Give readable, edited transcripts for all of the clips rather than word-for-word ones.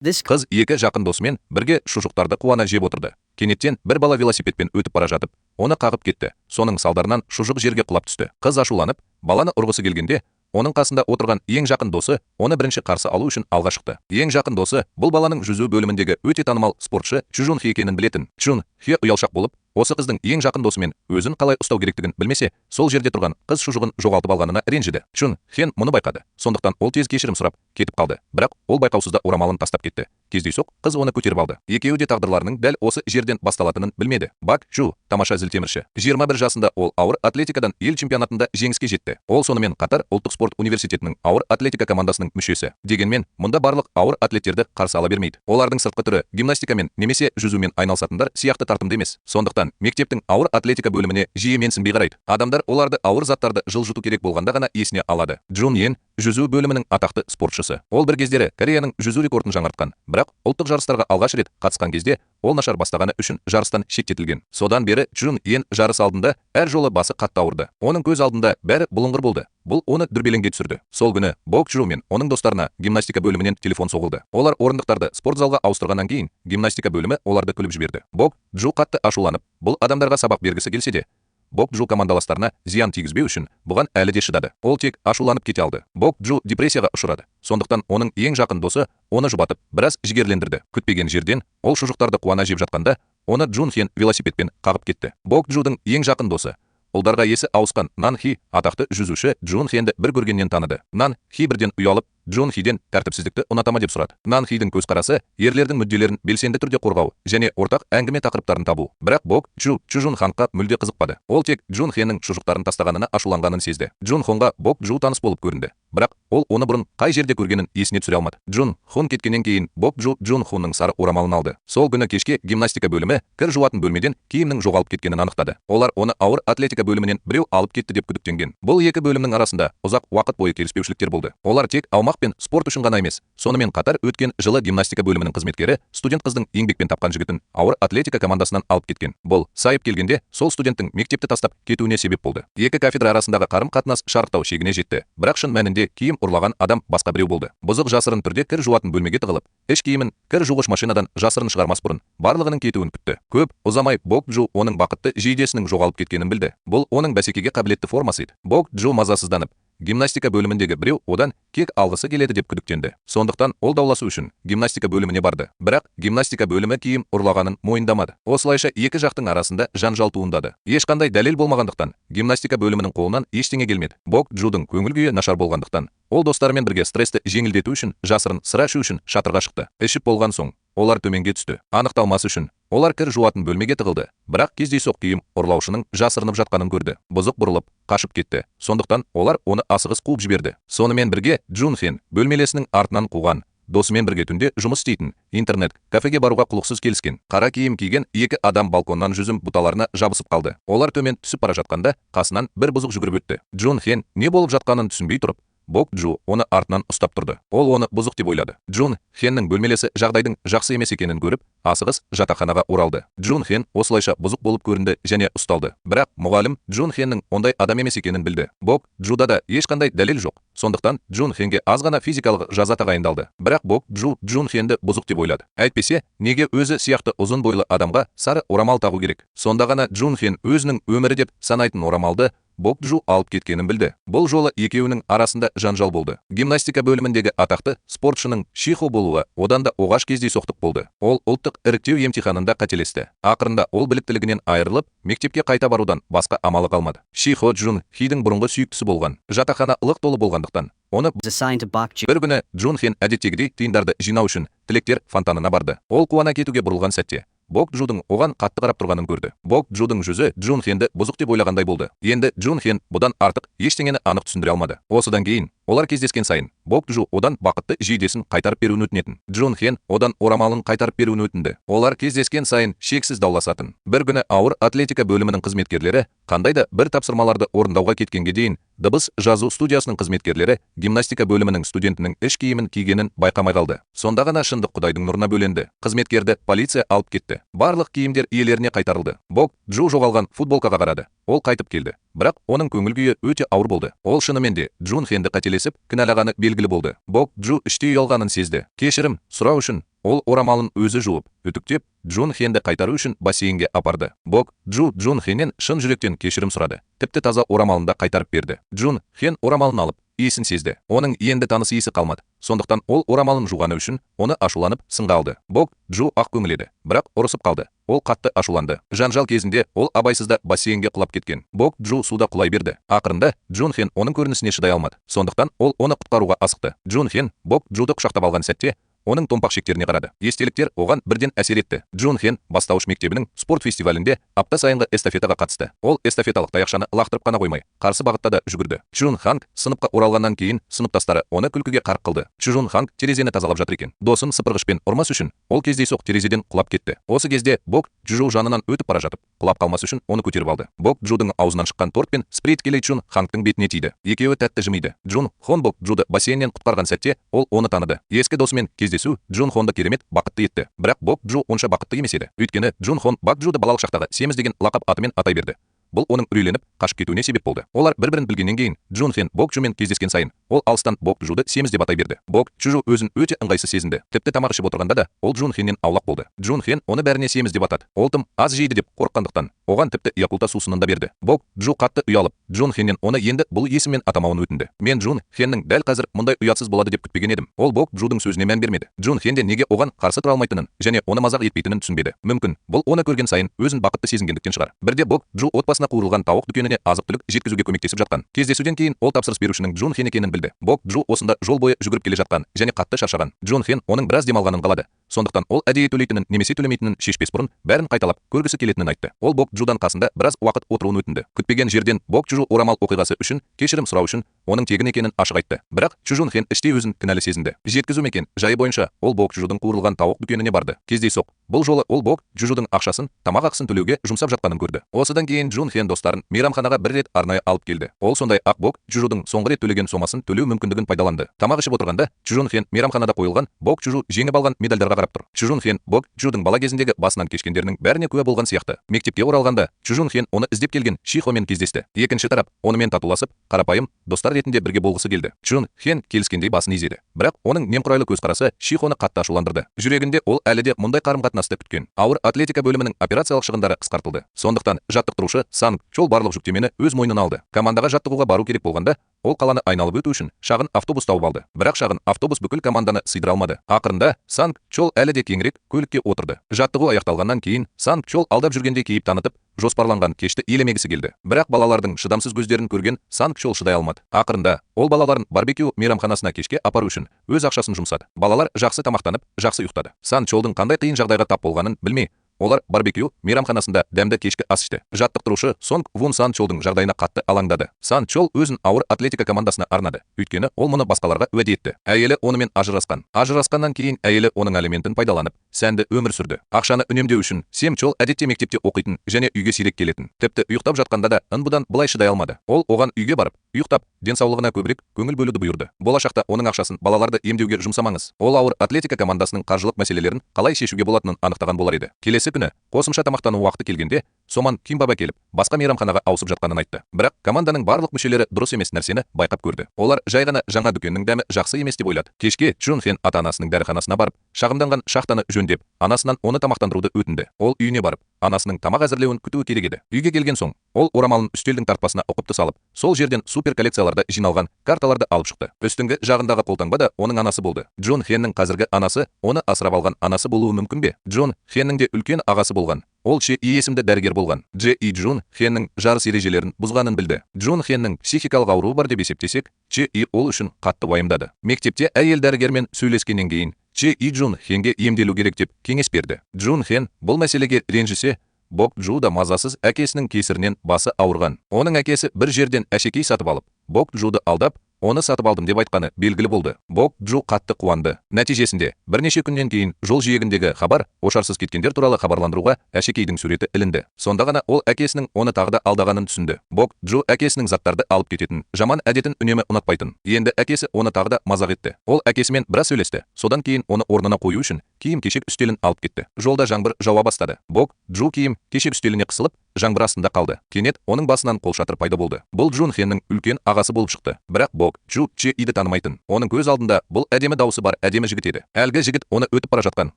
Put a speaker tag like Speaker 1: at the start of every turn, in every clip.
Speaker 1: This
Speaker 2: Қыз екі жақын досымен бірге шұжықтарды қуана жеп отырды. Кенеттен бір бала велосипедпен өтіп бара жатып, оны қағып кетті. Соның салдарынан шұжық жерге құлап түсті. Қыз ашуланып, баланы ұрғысы келгенде, оның қасында отырған ең жақын досы оны бірінші қарсы алу үшін алға шықты. Ең жақын досы бұл баланың жүзу бөліміндегі өте танымал спортшы Чжун Хи екенін білетін. Чжун Хи ұялшақ болып, осы қыздың ең жақын досымен өзін қалай ұстау керектігін білмесе, сол жерде тұрған қыз шұжығын жоғалтып алғанына ренжіді. Чжун Хен мұны байқады. Сондықтан ол тез кешірім сұрап, кетіп қалды. Бірақ ол байқаусызда орамалын тастап кетті. Кездейсоқ қыз оны көтеріп алды. Екеуі де тағдырларының дәл осы жерден басталатынын білмеді. Бак Чжу тамаша зілтемірші. 21 жасында ол ауыр атлетикадан ел чемпионатында жеңіске жетті. Ол сонымен қатар ұлттық спорт университетінің ауыр атлетика командасының мүшесі. Дегенмен, мұнда барлық ауыр атлеттерді қарсы ала бермейді. Олардың сыртқы түрі гимнастикамен немесе жүзумен айналысатындар сияқты тартымды емес. Сондықтан мектептің ауыр атлетика бөліміне жиі менсінбей қарайды. Адамдар оларды ауыр заттарды жылжыту керек болғанда ғана есіне алады. Джун Йен жүзу бөлімінің атақты спортшысы. Ол бір кездері Кореяның жүзу рекордын жаңартқан. Бірақ ұлттық жарыстарға алғаш рет қатысқан кезде ол нашар бастағаны үшін жарыстан шеттетілген. Содан бері Джун Йен жарыс алдында әр жолы басы қатты ауырды. Оның көз алдында бәрі бұлыңғыр болды. Бұл оны дүрбелеңге түсірді. Сол күні Бок Чжу мен оның достарына гимнастика бөлімінен телефон соғылды. Олар орындықтарды спортзалға ауыстырғаннан кейін гимнастика бөлімі оларды күліп жіберді. Бок Чжу қатты ашуланып, бұл адамдарға сабақ бергісі келсе де, Бок Джу командаластарына зиян тигізбеу үшін бұған әлі де шыдады. Ол тек ашуланып кете алды. Бок Джу депрессияға ұшырады. Сондықтан оның ең жақын досы оны жұбатып, біраз жігерлендірді. Күтпеген жерден ол шұжықтарды қуана жеп жатқанда, оны Джун Хен велосипедпен қағып кетті. Бок Джудың ең жақын досы, ұлдарға есі ауысқан Нан Хи атақты жүзуші Джун Хенді бір көргеннен таныды. Нан Хи бірден ұялып, Джун Хиден тәртіпсіздікті ұната ма деп сұрады. Нан Хидің көзқарасы ерлердің мүдделерін белсенді түрде қорғау және ортақ әңгіме тақырыптарын табу. Бірақ Бок Чжу Чжун Ханға мүлде қызықпады. Ол тек Джун Хеннің шұжықтарын тастағанына ашуланғанын сезді. Джун Хонға Бок Чжу таныс болып көрінді. Бірақ ол оны бұрын қай жерде көргенін есіне түсіре алмады. Джун Хун кеткеннен кейін Бок Чжу Джун Хунның сары орамалын алды. Сол күні кешке гимнастика бөлімі кір жуатын бөлмеден киімнің жоғалып кеткенін анықтады. Олар оны ауыр атлетика бөлімінен біреу алып кетті деп күдіктенген. Бұл екі бөлімнің арасында ұзақ уақыт бойы келіспеушіліктер болды. Олар тек аумақ пен спорт үшін ғана емес, сонымен қатар өткен жылы гимнастика бөлімінің қызметкері студент қыздың еңбекпен тапқан жігітін ауыр атлетика командасынан алып кеткен. Бұл сайып келгенде сол студенттің мектепті тастап кетуіне себеп болды. Екі кафедра арасындағы қарым-қатынас шарықтау шегіне жетті. Бірақ шын мәнінде киім ұрлаған адам басқа біреу болды. Бұзық жасырын түрде кір жуатын бөлмеге тығылып, іш киімін кір жуғыш машинадан жасырын шығармас бұрын барлығының кетуін күтті. Көп ұзамай Бок Джу оның бақытты жейдесінің жоғалып кеткенін білді. Бұл оның бәсекеге қабілетті формасы еді. Бок Джу мазасызданып, гимнастика бөліміндегі біреу одан кек алғысы келеді деп күдіктенді. Сондықтан ол дауласу үшін гимнастика бөліміне барды. Бірақ гимнастика бөлімі киім ұрлағанын мойындамады. Осылайша екі жақтың арасында жанжал туындады. Ешқандай дәлел болмағандықтан гимнастика бөлімінің қолынан ештеңе келмеді. Бок Джудың көңіл күйі нашар болғандықтан ол достарымен бірге стрессті жеңілдету үшін жасырын сыра ішу үшін шатырға шықты. Ішіп болған соң олар төменге түсті. Анықталмас үшін олар кір жуатын бөлмеге тығылды. Бірақ кездейсоқ киім ұрлаушының жасырынып жатқанын көрді. Бұзық бұрылып, қашып кетті. Сондықтан олар оны асығыс қуып жіберді. Сонымен бірге Джун Хен бөлмелесінің артынан қуған, досымен бірге түнде жұмыс істейтін интернет кафеге баруға құлықсыз келіскен. Қара киім киген екі адам балконнан жүзім бұталарына жабысып қалды. Олар төмен түсіп бара жатқанда қасынан бір бұзық жүгіріп өтті. Джун Хен не болып жатқанын түсінбей тұрып, Бок Джу оны артынан ұстап тұрды. Ол оны бұзық деп ойлады. Джун Хеннің бөлмелесі жағдайдың жақсы емес екенін көріп, асығыс жатақханаға оралды. Джун Хен осылайша бұзық болып көрінді және ұсталды. Бірақ мұғалім Джун Хеннің ондай адам емес екенін білді. Бок Джуда да ешқандай дәлел жоқ. Сондықтан Джун Хенге аз ғана физикалық жаза тағайындалды. Бірақ Бок Джу Джун Хенді бұзық деп ойлады. Әйтпесе, неге өзі сияқты ұзын бойлы адамға сары орамал тағу керек? Сонда ғана Джун Хен өзінің өмірі деп санайтын орамалды Бок Джу алып кеткенін білді. Бұл жолы екеуінің арасында жанжал болды. Гимнастика бөліміндегі атақты спортшының Шихо болуы одан да оғаш кездейсоқтық болды. Ол ұлттық іріктеу емтиханында қателесті. Ақырында ол біліктілігінен айырылып, мектепке қайта барудан басқа амалы қалмады. Шихо Джун Хидің бұрынғы сүйіктісі болған. Жатақхана лық толы болғандықтан, оны
Speaker 1: assigned to Bok Ju.
Speaker 2: Бір күні Джун Хен әдеттегідей тиындарды жинау үшін тілектер фонтанына барды. Ол қуана кетуге бұрылған сәтте Бок Джудың оған қатты қарап тұрғанын көрді. Бок Джудың жүзі Джун Хенді бұзық деп ойлағандай болды. Енді Джун Хен бұдан артық ештеңені анық түсіндіре алмады. Осыдан кейін олар кездескен сайын Бок Джу одан бақытты жейдесін қайтарып беруін өтінетін. Джун Хен одан орамалын қайтарып беруін өтінді. Олар кездескен сайын шексіз дауласатын. Бір күні ауыр атлетика бөлімінің қызметкерлері қандай да бір тапсырмаларды орындауға кеткенге дейін дыбыс жазу студиясының қызметкерлері гимнастика бөлімінің студентінің іш киімін кигенін байқамай қалды. Сонда ғана шындық құдайдың нұрына бөленді. Қызметкерді полиция алып кетті. Барлық киімдер иелеріне қайтарылды. Бок Джу жоғалған футболкаға қарады. Ол қайтып келді. Бірақ оның көңіл күйі өте ауыр болды. Ол шынымен де Джун Хенді қателесіп кінәлағаны белгілі болды. Бок Джу іштей ұялғанын сезді. Кешірім сұрау үшін Ол орамалын өзі жуып, үтіктеп, Джун Хенді қайтару үшін бассейнге апарды. Бок Джу Джун Хеннен шын жүректен кешірім сұрады. Тіпті таза орамалын да қайтарып берді. Джун Хен орамалын алып, иісін сезді. Оның енді таныс иісі қалмады. Сондықтан ол орамалын жуғаны үшін оны ашуланып сынға алды. Бок Джу ақ көңіл еді, бірақ ұрысып қалды. Ол қатты ашуланды. Жанжал кезінде ол абайсызда бассейнге құлап кеткен. Бок Джу суда құлай берді. Ақырында Джун Хен оның көрінісіне шыдай алмады. Сондықтан ол оны құтқаруға асықты. Джун Хен Бок Джуды құшақтап алған сәтте оның томпақ шектеріне қарады. Естеліктер оған бірден әсер етті. Джун Хен бастауыш мектебінің спорт фестивалінде апта сайынғы эстафетаға қатысты. Ол эстафеталық таяқшаны лақтырып қана қоймай, қарсы бағытта да жүгірді. Чжун Ханг сыныпқа оралғаннан кейін сыныптастары оны күлкіге қарқ қылды. Чжун Ханг терезені тазалап жатыр екен. Досын сыпырғышпен ұрмас үшін ол кездейсоқ терезеден құлап кетті. Осы кезде Бок Джу жанынан өтіп бара жатып, құлап қалмас үшін оны көтеріп алды. Бок Джудың аузынан шыққан торт пен спрей тікелей Чжун Хангтың бетіне тиді. Екеуі тәтті жымиды. Джун Хон Бок Джуды бассейннен құтқарған сәтте ол оны таныды. Ескі досымен кездесу Джун Хонды керемет бақытты етті. Бірақ Бок Джу онша бақытты емес еді. Өйткені Джун Хон Бок Джуды балалық шақтағы семіз деген лақап атымен атай берді. Бұл оның үрейленіп, қашып кетуіне себеп болды. Олар бір-бірін білгеннен кейін Джун Хен Бок Джумен кездескен сайын ол алыстан Бок Джуды семіз деп атай берді. Бок Джу өзін өте ыңғайсыз сезінді. Тіпті тамақ ішіп отырғанда да ол Джун Хеннен аулақ болды. Джун Хен оны бәріне семіз деп атады. Ол тым аз жейді деп қорыққандықтан оған тіпті Якулта сусынын да берді. Бок Джу қатты ұялып, Джун Хеннен оны енді бұл есіммен атамауын өтінді. Мен Джун Хеннің дәл қазір мұндай ұятсыз болады деп күтпеген едім. Ол Бок Джудың сөзіне мән бермеді. Джун Хен де неге оған қарсы тұра алмайтынын және оны мазақ етпейтінін түсінбеді. Мүмкін, бұл оны көрген сайын өзін бақытты сезінгендіктен шығар. Бірде Бок Джу отбасына қуырылған тауық дүкеніне азық-түлік жеткізуге көмектесіп жатқан. Кездесуден кейін ол тапсырыс берушінің Джун Хен екенін білді. Бок Джу осында жол бойы жүгіріп келе жатқан және қатты шаршаған. Джун Хен оның біраз демалғанын қалады. Сондықтан ол әдейі төлейтінін немесе төлемейтінін шешпес бұрын бәрін қайталап көргісі келетінін айтты. Ол Бок Джудан қасында біраз уақыт отыруын өтінді. Күтпеген жерден Бок Джу орамал оқиғасы үшін кешірім сұрау үшін оның тегін екенін ашық айтты. Бірақ Чжун Хен іштей өзін кінәлі сезінді. Жеткізу мекен жайы бойынша ол Бок Джудың қуырылған тауық дүкеніне барды. Кездейсоқ бұл жолы ол Бок Джудың ақшасын тамақ ақысын төлеуге жұмсап жатқанын көрді. Осыдан кейін Джун Хен достарын мейрамханаға бір рет арнайы алып келді. Ол сондай ақ Бок Джудың соңғы рет төлеген сомасын төлеу мүмкіндігін пайдаланды. Тамақ ішіп отырғанда Чжун Хен мейрамханада қойылған Бок Джу жеңіп алған медальдарға қарап тұр. Чжун Хен Бок Джудың бала кезіндегі басынан кешкендерінің бәріне куә болған сияқты. Мектепке оралғанда Чжун Хен оны іздеп келген Шихомен кездесті. Екінші тарап онымен татуласып, қарапайым достар ретінде бірге болғысы келді. Чжун Хен келіскендей басын изеді. Бірақ оның немқұрайлы көзқарасы Шихоны қатты ашуландырды. Жүрегінде ол әлі де мұндай қарым-қатынасты күткен. Ауыр атлетика бөлімінің операциялық шығындары қысқартылды. Сондықтан жаттықтырушы Санг Чол барлық жүктемені өз мойнына алды. Командаға жаттығуға бару керек болғанда, ол қаланы айналып өту үшін шағын автобус тауып алды. Бірақ шағын автобус бүкіл команданы сыйдыра алмады. Ақырында Санг Чол әлі де кеңірек көлікке отырды. Жаттығу аяқталғаннан кейін Санг Чол алдап жүргендей кейіп танытып, жоспарланған кешті елемегісі келді. Бірақ балалардың шыдамсыз көздерін көрген Санг Чол шыдай алмады. Ақырында ол балаларын барбекю мейрамханасына кешке апару үшін өз ақшасын жұмсады. Балалар жақсы тамақтанып, жақсы ұйықтады. Сан Чолдың қандай қиын жағдайға тап болғанын білмей, олар барбекю мейрамханасында дәмді кешкі ас ішті. Жаттықтырушы Сонг Вун Сан Чолдың жағдайына қатты алаңдады. Сан Чол өзін ауыр атлетика командасына арнады. Өйткені ол мұны басқаларға уәде етті. Әйелі онымен ажырасқан. Ажырасқаннан кейін әйелі оның алиментін пайдаланып, сәнді өмір сүрді. Ақшаны үнемдеу үшін Сем Чол әдетте мектепте оқитын және үйге сирек келетін. Тіпті ұйықтап жатқанда да бұдан былай шыдай алмады. Ол оған үйге барып, ұйықтап, денсаулығына көбірек көңіл бөлуді бұйырды. Болашақта оның ақшасын балаларды емдеуге жұмсамаңыз. Ол ауыр атлетика командасының қаржылық мәселелерін қалай шешуге болатынын анықтаған болар еді. Келесі күні қосымша тамақтану уақыты келгенде Соман Кимбаба келіп, басқа мейрамханаға ауысып жатқанын айтты. Бірақ команданың барлық мүшелері дұрыс емес нәрсені байқап көрді. Олар жай ғана жаңа дүкеннің дәмі жақсы емес деп ойлады. Кешке Чжун Хен ата-анасының дәріханасына барып, шағымданған шахтаны жөндеп, анасынан оны тамақтандыруды өтінді. Ол үйіне барып, анасының тамақ әзірлеуін күтуі керек еді. Үйге келген соң, ол орамалын үстелдің тартпасына ұқыпты салып, сол жерден супер коллекцияларда жиналған карталарды алып шықты. Үстіңгі жағындағы қолтаңба да оның анасы болды. Джун Хеннің қазіргі анасы оны асырап алған анасы болуы мүмкін бе? Джун Хеннің де үлкен ағасы болған. Ол Че И есімді дәрігер болған. Дже И Джун Хеннің жарыс ережелерін бұзғанын білді. Джун Хеннің психикалық ауруы бар деп есептесек, Че И ол үшін қатты уайымдады. Мектепте әйел дәрігермен сөйлескеннен кейін Че И Джун Хенге емделу керек деп кеңес берді. Джун Хен бұл мәселеге ренжісе, Бок Джу да мазасыз әкесінің кесірінен басы ауырған. Оның әкесі бір жерден әшекей сатып алып, Бок Джуды алдап, оны сатып алдым деп айтқаны белгілі болды. Бок Джу қатты қуанды. Нәтижесінде бірнеше күннен кейін жол жиегіндегі хабар ошарсыз кеткендер туралы хабарландыруға әшекейдің суреті ілінді. Сонда ғана ол әкесінің оны тағы да алдағанын түсінді. Бок Джу әкесінің заттарды алып кететін жаман әдетін үнемі ұнатпайтын. Енді әкесі оны тағы да мазақ етті. Ол әкесімен біраз сөйлесті. Содан кейін оны орнына қою үшін киім-кешек үстелін алып кетті. Жолда жаңбыр жауа бастады. Бок Джу киім-кешек үстеліне қысылып, жаңбыр астында қалды. Кенет оның басынан қолшатыр пайда болды. Бұл Джун Хеннің үлкен ағасы болып шықты. Бірақ Бок Джу Че Иді танымайтын. Оның көз алдында бұл әдемі дауысы бар әдемі жігіт еді. Әлгі жігіт оны өтіп бара жатқан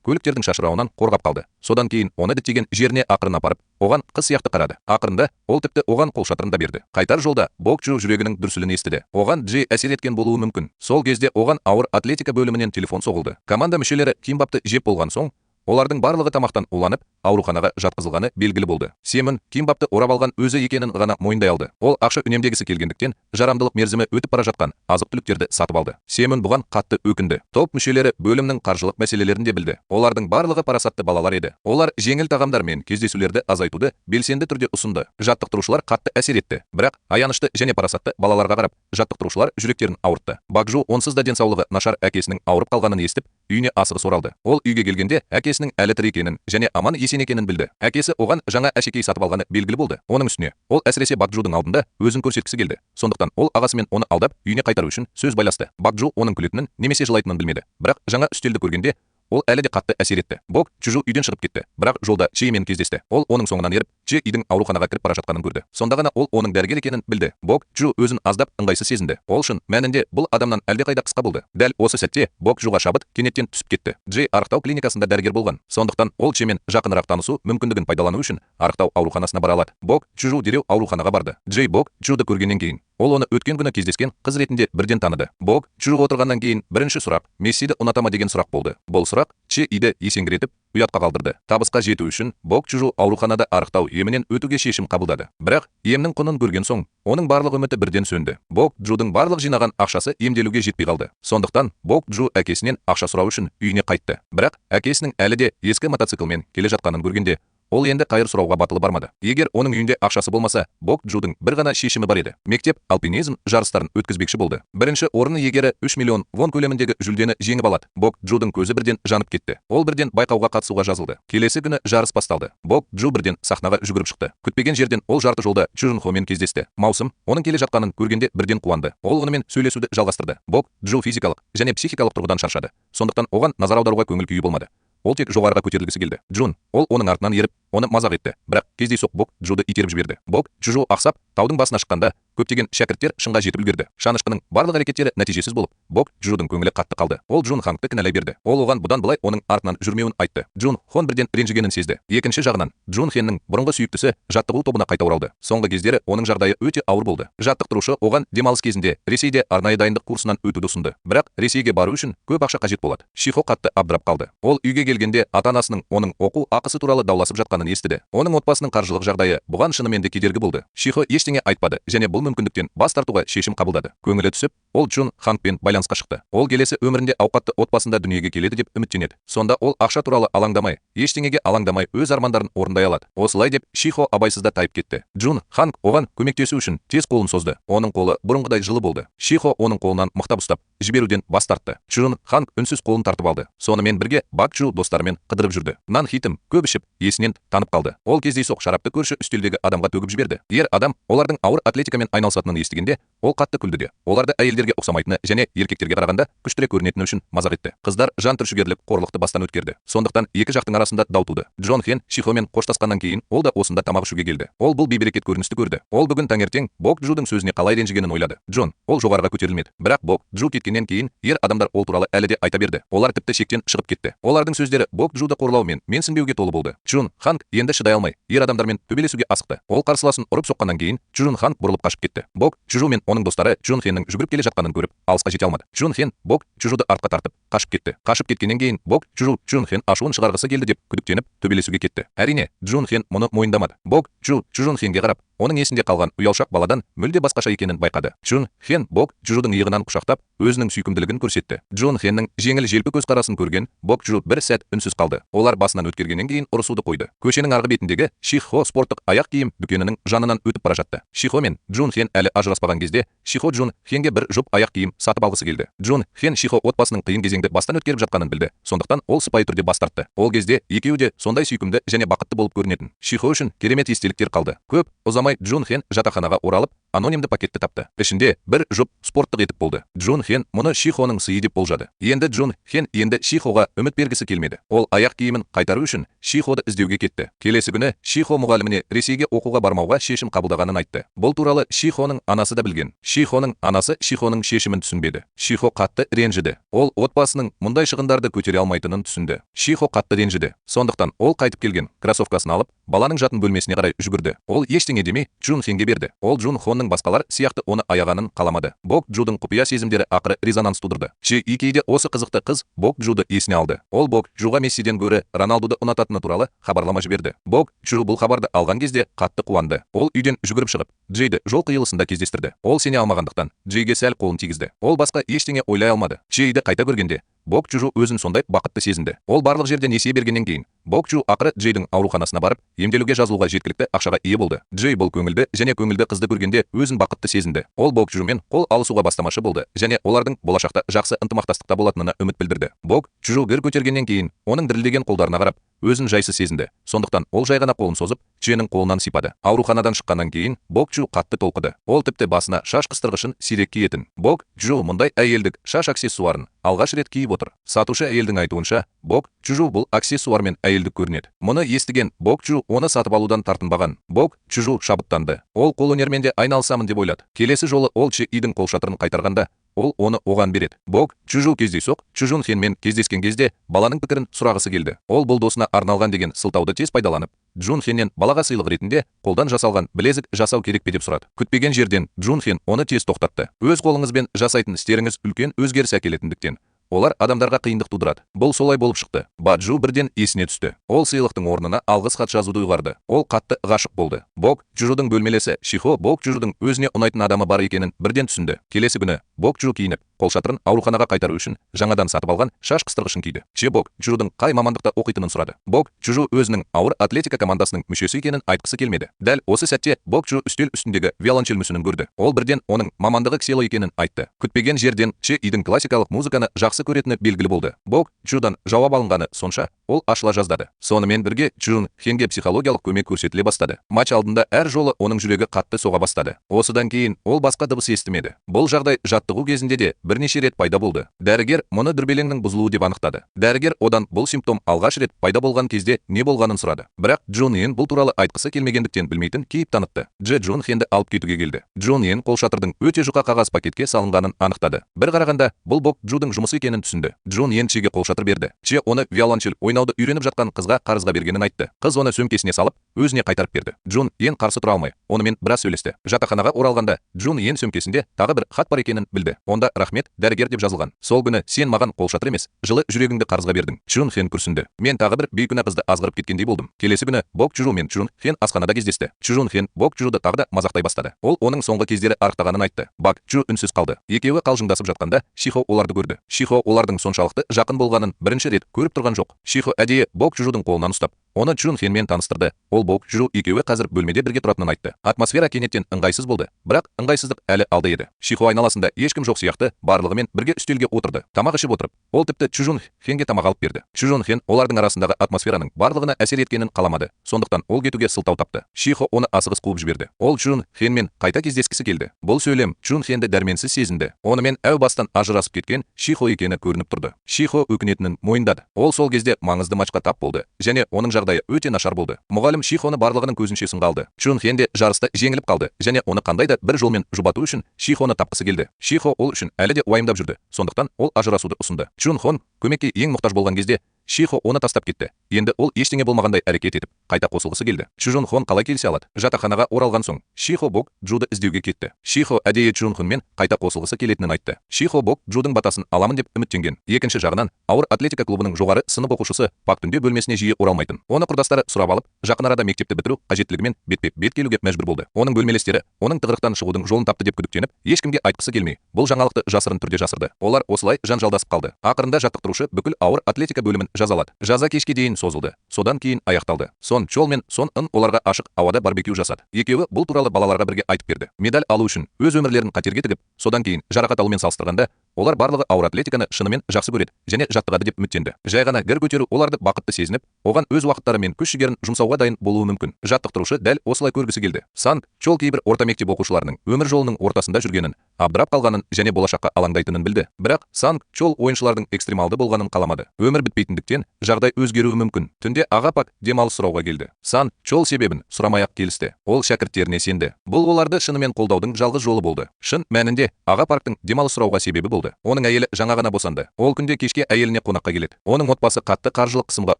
Speaker 2: көліктердің шашырауынан қорғап қалды. Содан кейін оны діттеген жеріне ақырын апарып, оған қыз сияқты қарады. Ақырында ол тіпті оған қолшатырын да берді. Қайтар жолда Бок Джу жүрегінің дүрсілін естіді. Оған Джи әсер еткен болуы мүмкін. Сол кезде оған ауыр атлетика бөлімінен телефон соғылды. Команда мүшелері кимбапты жеп болған соң, олардың барлығы тамақтан уланып, ауруханаға жатқызылғаны белгілі болды. Семін кимбапты орап алған өзі екенін ғана мойындай алды. Ол ақша үнемдегісі келгендіктен жарамдылық мерзімі өтіп бара жатқан азық-түліктерді сатып алды. Семін бұған қатты өкінді. Топ мүшелері бөлімнің қаржылық мәселелерін де білді. Олардың барлығы парасатты балалар еді. Олар жеңіл тағамдар мен кездесулерді азайтуды белсенді түрде ұсынды. Жаттықтырушылар қатты әсер етті. Бірақ аянышты және парасатты балаларға қарап, жаттықтырушылар жүректерін ауыртты. Бакжу онсыз да денсаулығы нашар әкесінің ауырып қалғанын естіп, үйіне асығыс оралды. Ол үйге келгенде әкесінің әлі тірі екенін және аман есен екенін білді. Әкесі оған жаңа әшекей сатып алғаны белгілі болды. Оның үстіне ол әсіресе Бакжудың алдында өзін көрсеткісі келді. Сондықтан ол ағасымен оны алдап үйіне қайтару үшін сөз байласты. Бакжу оның күлетінін немесе жылайтынын білмеді. Бірақ жаңа үстелді көргенде ол әлі де қатты әсер етті. Бок Чжу үйден шығып кетті. Бірақ жолда Чеймен кездесті. Ол оның соңынан еріп, Че Идің ауруханаға кіріп бара жатқанын көрді. Сонда ғана ол оның дәрігер екенін білді. Бок Чжу өзін аздап ыңғайсыз сезінді. Ол шын мәнінде бұл адамнан әлдеқайда қысқа болды. Дәл осы сәтте Бок Чжуға шабыт кенеттен түсіп кетті. Джей арықтау клиникасында дәрігер болған. Сондықтан ол Чемен жақынырақ танысу мүмкіндігін пайдалану үшін арықтау ауруханасына бара алады. Бок Чжу дереу ауруханаға барды. Джей Бок Чжуды көргеннен кейін ол оны өткен күні кездескен қыз ретінде бірден таныды. Бок Чжу отырғаннан кейін бірінші сұрақ Мессиді ұната ма деген сұрақ болды. Бұл сұрақ Че Иді есеңгіретіп, ұятқа қалдырды. Табысқа жету үшін Бок Чжу ауруханада арықтау емінен өтуге шешім қабылдады. Бірақ емнің құнын көрген соң, оның барлық үміті бірден сөнді. Бок Чжудың барлық жинаған ақшасы емделуге жетпей қалды. Сондықтан Бок Чжу әкесінен ақша сұрау үшін үйіне қайтты. Бірақ әкесінің әлі де ескі мотоциклмен келе жатқанын көргенде, ол енді қайыр сұрауға батылы бармады. Егер оның үйінде ақшасы болмаса, Бок Чжудың бір ғана шешімі бар еді. Мектеп альпинизм жарыстарын өткізбекші болды. Бірінші орын иегері 3 миллион вон көлеміндегі жүлдені жеңіп алады. Бок Чжудың көзі бірден жанып кетті. Ол бірден байқауға қатысуға жазылды. Келесі күні жарыс басталды. Бок Чжу бірден сахнаға жүгіріп шықты. Күтпеген жерден ол жарты жолда Чжун Хомен кездесті. Маусым оның келе жатқанын көргенде бірден қуанды. Ол онымен сөйлесуді жалғастырды. Бок Чжу физикалық және психикалық тұрғыдан шаршады. Сондықтан оған назар аударуға көңіл күйі болмады. Ол тек жоғарыға көтерілгісі келді. Джун, ол оның артынан еріп, оны мазақ етті. Бірақ кездейсоқ Бок Чжуды итеріп жіберді. Бок Чжу ақсап, таудың басына шыққанда көптеген шәкірттер шыңға жетіп үлгерді. Шанышқының барлық әрекеттері нәтижесіз болып, Бок Чжудың көңілі қатты қалды. Ол Джун Хангты кінәлай берді. Ол оған бұдан былай оның артынан жүрмеуін айтты. Джун Хон бірден ренжігенін сезді. Екінші жағынан, Джун Хеннің бұрынғы сүйіктісі жаттығу тобына қайта оралды. Соңғы кездері оның жағдайы өте ауыр болды. Жаттықтырушы оған демалыс кезінде Ресейде арнайы дайындық курсынан өтуді ұсынды. Бірақ Ресейге бару үшін көп ақша қажет болады. Шихо қатты абдырап қалды. Ол үйге келгенде ата-анасының оның оқу ақысы туралы дауласып жатқанын естіді. Оның отбасының қаржылық жағдайы бұған шынымен де кедергі болды. Шихо ештеңе айтпады және бұл мүмкіндіктен бас тартуға шешім қабылдады. Көңілі түсіп, ол Джун Хангпен байланысқа шықты. Ол келесі өмірінде ауқатты отбасында дүниеге келеді деп үміттенеді. Сонда ол ақша туралы алаңдамай, ештеңеге алаңдамай өз армандарын орындай алады. Осылай деп Шихо абайсызда тайып кетті. Джун Ханг оған көмектесу үшін тез қолын созды. Оның қолы бұрынғыдай жылы болды. Шихо оның қолынан мықтап ұстап, жіберуден бас тартты. Джун Ханг үнсіз қолын тартып алды. Сонымен бірге Бак Чжу достарымен қыдырып жүрді. Нан Хитім көп ішіп, есінен танып қалды. Ол кездейсоқ шарапты көрші үстелдегі адамға төгіп жіберді. Ер адам олардың ауыр атлетикамен айналысатынын естігенде, ол қатты күлді де, оларды әйелдерге ұқсамайтыны және еркектерге қарағанда күштірек көрінетіні үшін мазақ етті. Қыздар жан түршігерлік қорлықты бастан өткерді. Сондықтан екі жақтың арасында дау туды. Джон Хен Шихомен қоштасқаннан кейін ол да осында тамақ ішуге келді. Ол бұл бейберекет көріністі көрді. Ол бүгін таңертең Бок Чжудың сөзіне қалай ренжігенін ойлады. Джон, ол жоғарыға көтерілмеді. Бірақ Бок Чжу кеткеннен кейін ер адамдар ол туралы әлі де айта берді. Олар тіпті шектен шығып кетті. Олардың сөздері Бок Чжуды қорлау мен менсінбеуге толы болды. Джун Ханг енді шыдай алмай, ер адамдармен төбелесуге асықты. Ол қарсыласын ұрып соққаннан кейін Джун Ханг бұрылып қашып кетті. Бок Чжу мен оның достары Джун Хеннің жүгіріп келе жатқанын көріп, алысқа жете алмады. Джун Хен Бок Чжуды артқа тартып, қашып кетті. Қашып кеткеннен кейін Бок Чжу Джун Хен ашуын шығарғысы келді деп күдіктеніп, төбелесуге кетті. Әрине, Джун Хен мұны мойындамады. Бок Чжу Джун Хенге қарап, оның есінде қалған ұялшақ баладан мүлде басқаша екенін байқады. Джун Хен Бок Чжудың иығынан құшақтап, өзінің сүйкімділігін көрсетті. Джун Хеннің жеңіл желпі көзқарасын көрген Бок Чжу бір сәт үнсіз қалды. Олар басынан өткергеннен кейін ұрысуды қойды. Көшенің арғы бетіндегі Шихо спорттық аяқ киім дүкенінің жанынан өтіп бара жатты. Шихо мен Джун Хен әлі ажыраспаған кезде Шихо Джун Хенге бір жұп аяқ киім сатып алғысы келді. Джун Хен Шихо отбасының қиын кезеңді бастан өткеріп жатқанын білді. Сондықтан ол сыпайы түрде бас тартты. Ол кезде екеуі де сондай сүйкімді және бақытты болып көрінетін. Шихо үшін керемет естеліктер қалды. Көп ұзамай Джун Хен жатақханаға оралып, анонимді пакетті тапты. Ішінде бір жұп спорттық етік болды. Джун Хен мұны Шихоның сыйы деп болжады. Енді Джун Хен енді Шихоға үміт бергісі келмеді. Ол аяқ киімін қайтару үшін Шиходы іздеуге кетті. Келесі күні Шихо мұғаліміне Ресейге оқуға бармауға шешім қабылдағанын айтты. Бұл туралы Шихоның анасы да білген. Шихоның анасы Шихоның шешімін түсінбеді. Шихо қатты ренжіді. Ол отбасының мұндай шығындарды көтере алмайтынын түсінді. Шихо қатты ренжіді. Сондықтан ол қайтып келген кроссовкасын алып, баланың жатын бөлмесіне қарай жүгірді. Ол ештеңе демей Джун Хенге берді. Ол Джун Хонның басқалар сияқты оны аяғанын қаламады. Бок Джудың құпия сезімдері ақыры резонанс тудырды. Че Икейде осы қызықты қыз Бок Джуды есіне алды. Ол Бок Джуға Мессиден гөрі Роналдуды ұнататыны туралы хабарлама жіберді. Бок Джу бұл хабарды алған кезде қатты қуанды. Ол үйден жүгіріп шығып, Джейді жол қиылысында кездестірді. Ол сене алмағандықтан Джейге сәл қолын тигізді. Ол басқа ештеңе ойлай алмады. Джейді қайта көргенде Бок Джу өзін сондай бақытты сезінді. Ол барлық жерде несие бергеннен кейін Бок Джу ақыры Джейдің ауруханасына барып, емделуге жазылуға жеткілікті ақшаға ие болды. Джей бұл көңілді және көңілді қызды көргенде өзін бақытты сезінді. Ол Бок Джумен қол алысуға бастамашы болды және олардың болашақта жақсы ынтымақтастықта болатынына үміт білдірді. Бок Джу гір көтергеннен кейін оның дірілдеген қолдарына қарап, өзін жайсыз сезінді. Сондықтан ол жай ғана қолын созып, Джейдің қолынан сипады. Ауруханадан шыққаннан кейін Бок Джу қатты толқыды. Ол тіпті басына шаш қыстырғышын сирек киетін. Бок Джу мұндай әйелдік шаш аксессуарын алғаш рет киіп отыр. Сатушы әйелдің айтуынша, Бок Джу бұл аксессуармен әйелдік көрінеді. Мұны естіген Бок Джу оны сатып алудан тартынбаған. Бок Джу шабыттанды. Ол қолөнермен де айналысамын деп ойлады. Келесі жолы ол Че Идің қолшатырын қайтарғанда, ол оны оған береді. Бок Чжу кездейсоқ Чжун Хенмен кездескен кезде баланың пікірін сұрағысы келді. Ол бұл досына арналған деген сылтауды тез пайдаланып, Джун Хеннен балаға сыйлық ретінде қолдан жасалған білезік жасау керек пе деп сұрады. Күтпеген жерден Джун Хен оны тез тоқтатты. Өз қолыңызбен жасайтын істеріңіз үлкен өзгеріс әкелетіндіктен, олар адамдарға қиындық тудырады. Бұл солай болып шықты. Баджу бірден есіне түсті. Ол сыйлықтың орнына алғыс хат жазуды ұйғарды. Ол қатты ғашық болды. Бок Джудың бөлмелесі Шихо Бок Джудың өзіне ұнайтын адамы бар екенін бірден түсінді. Келесі күні Бок Джу киініп, қолшатырын ауруханаға қайтару үшін жаңадан сатып алған шаш қыстырғышын киді. Че Бок Джудың қай мамандықта оқитынын сұрады. Бок Джу өзінің ауыр атлетика командасының мүшесі екенін айтқысы келмеді. Дәл осы сәтте Бок Джу үстел үстіндегі виолончель мүсінін көрді. Ол бірден оның мамандығы ксело екенін айтты. Күтпеген жерден Че Идің классикалық музыканы жақсы көретіні белгілі болды. Бок Джудан жауап алынғаны сонша, ол ашыла жаздады. Сонымен бірге Джун Хенге психологиялық көмек көрсетіле бастады. Матч алдында әр жолы оның жүрегі қатты соға бастады. Осыдан кейін ол басқа дыбыс естімеді. Бұл жағдай жаттығу кезінде де бірнеше рет пайда болды. Дәрігер мұны дүрбелеңнің бұзылуы деп анықтады. Дәрігер одан бұл симптом алғаш рет пайда болған кезде не болғанын сұрады. Бірақ Джун Ен бұл туралы айтқысы келмегендіктен білмейтін кейіп танытты. Дж Джун Хенді алып кетуге келді. Джун Ен қолшатырдың өте жұқа қағаз пакетке салынғанын анықтады. Бір қарағанда бұл Бок Джудың жұмысы екенін түсінді. Джун Ен Чеге қолшатыр берді. Че оны виолончель ойнауды үйреніп жатқан қызға қарызға бергенін айтты. Қыз оны сөмкесіне салып, өзіне қайтарып берді. Джун Ен қарсы тұра алмай, онымен біраз сөйлесті. Жатақханаға оралғанда Джун Ен сөмкесінде тағы бір хат бар екенін білді. Онда рахмет, дәрігер деп жазылған. Сол күні сен маған қолшатыр емес, жылы жүрегіңді қарызға бердің. Чжун Хен күрсінді. Мен тағы бір бейкүнә қызды азғырып кеткендей болдым. Келесі күні Бок Чжу мен Чжун Хен асханада кездесті. Чжун Хен Бок Чжуды тағы да мазақтай бастады. Ол оның соңғы кездері арықтағанын айтты. Бак Чжу үнсіз қалды. Екеуі қалжыңдасып жатқанда Шихо оларды көрді. Шихо олардың соншалықты жақын болғанын бірінші рет көріп тұрған жоқ. Шихо әдейі Бок Чжудың қолынан ұстап, оны Чжун Хенмен таныстырды. Ол Бок Чжу екеуі қазір бөлмеде бірге тұратынын айтты. Атмосфера кенеттен ыңғайсыз болды, бірақ ыңғайсыздық әлі алда еді. Шихо айналасында ешкім жоқ сияқты барлығымен бірге үстелге отырды. Тамақ ішіп отырып, ол тіпті Чжун Хенге тамақ алып берді. Чжун Хен олардың арасындағы атмосфераның барлығына әсер еткенін қаламады. Сондықтан ол кетуге сылтау тапты. Шихо оны асығыс қуып жіберді. Ол Чжун Хенмен қайта кездескісі келді. Бұл сөйлем Чжун Хенді дәрменсіз сезінді. Онымен әу бастан ажырасып кеткен Шихо екені көрініп тұрды. Шихо өкінетінін мойындады. Ол сол кезде маңызды матчқа тап болды және оның жағдайы өте нашар болды. Мұғалім Шихоны барлығының көзінше сынға алды. Чжун Хен де жарыста жеңіліп қалды және оны қандай да бір жолмен жұбату үшін Шихоны тапқысы келді. Шихо ол үшін әлі де уайымдап жүрді. Сондықтан ол ажырасуды ұсынды. Чжун Хон көмекке ең мұқтаж болған кезде Шихо оны тастап кетті. Енді ол ештеңе болмағандай әрекет етіп, қайта қосылғысы келді. Чжун Хон қалай келісе алады? Жатақханаға оралған соң, Шихо Бок Джуды іздеуге кетті. Шихо әдейі Чжун Хунмен қайта қосылғысы келетінін айтты. Шихо Бок Джудың батасын аламын деп үміттенген. Екінші жағынан, ауыр атлетика клубының жоғары сынып оқушысы Пак түнде бөлмесіне жиі оралмайтын. Оны құрдастары сұрап алып, жақын арада мектепті бітіру қажеттілігімен бетпе-бет келуге мәжбүр болды. Оның бөлмелестері оның тығырықтан шығудың жолын тапты деп күдіктеніп, ешкімге айтқысы келмей, бұл жаңалықты жасырын түрде жасырды. Олар осылай жанжалдасып қалды. Ақырында жаттықтырушы бүкіл ауыр атлетика бөлімін жазалады. Жаза кешке дейін созылды. Содан кейін аяқталды. Сон Чол мен Сон Ын оларға ашық ауада барбекю жасады. Екеуі бұл туралы балаларға бірге айтып берді. Медаль алу үшін өз өмірлерін қатерге тігіп, содан кейін жарақат алумен салыстырғанда, Олар барлығы ауыр атлетиканы шынымен жақсы көреді және жаттығады деп үміттенді. Жай ғана гір көтеру оларды бақытты сезініп, оған өз уақыттары мен күш-жігерін жұмсауға дайын болуы мүмкін. Жаттықтырушы дәл осылай көргісі келді. Санг Чол кейбір орта мектеп оқушыларының өмір жолының ортасында жүргенін, абдырап қалғанын және болашаққа алаңдайтынын білді. Бірақ Санг Чол ойыншылардың экстремалды болғанын қаламады. Өмір бітпейтіндіктен жағдай өзгеруі мүмкін. Түнде аға Пак демалыс сұрауға келді. Сан Чол себебін сұрамай-ақ келісті. Ол шәкірттеріне сенді. Бұл оларды шынымен қолдаудың жалғыз жолы болды. Шын мәнінде аға Парктың демалыс сұрауға себебі болды. Оның әйелі жаңа ғана босанды. Ол күнде кешке әйеліне қонаққа келеді. Оның отбасы қатты қаржылық қысымға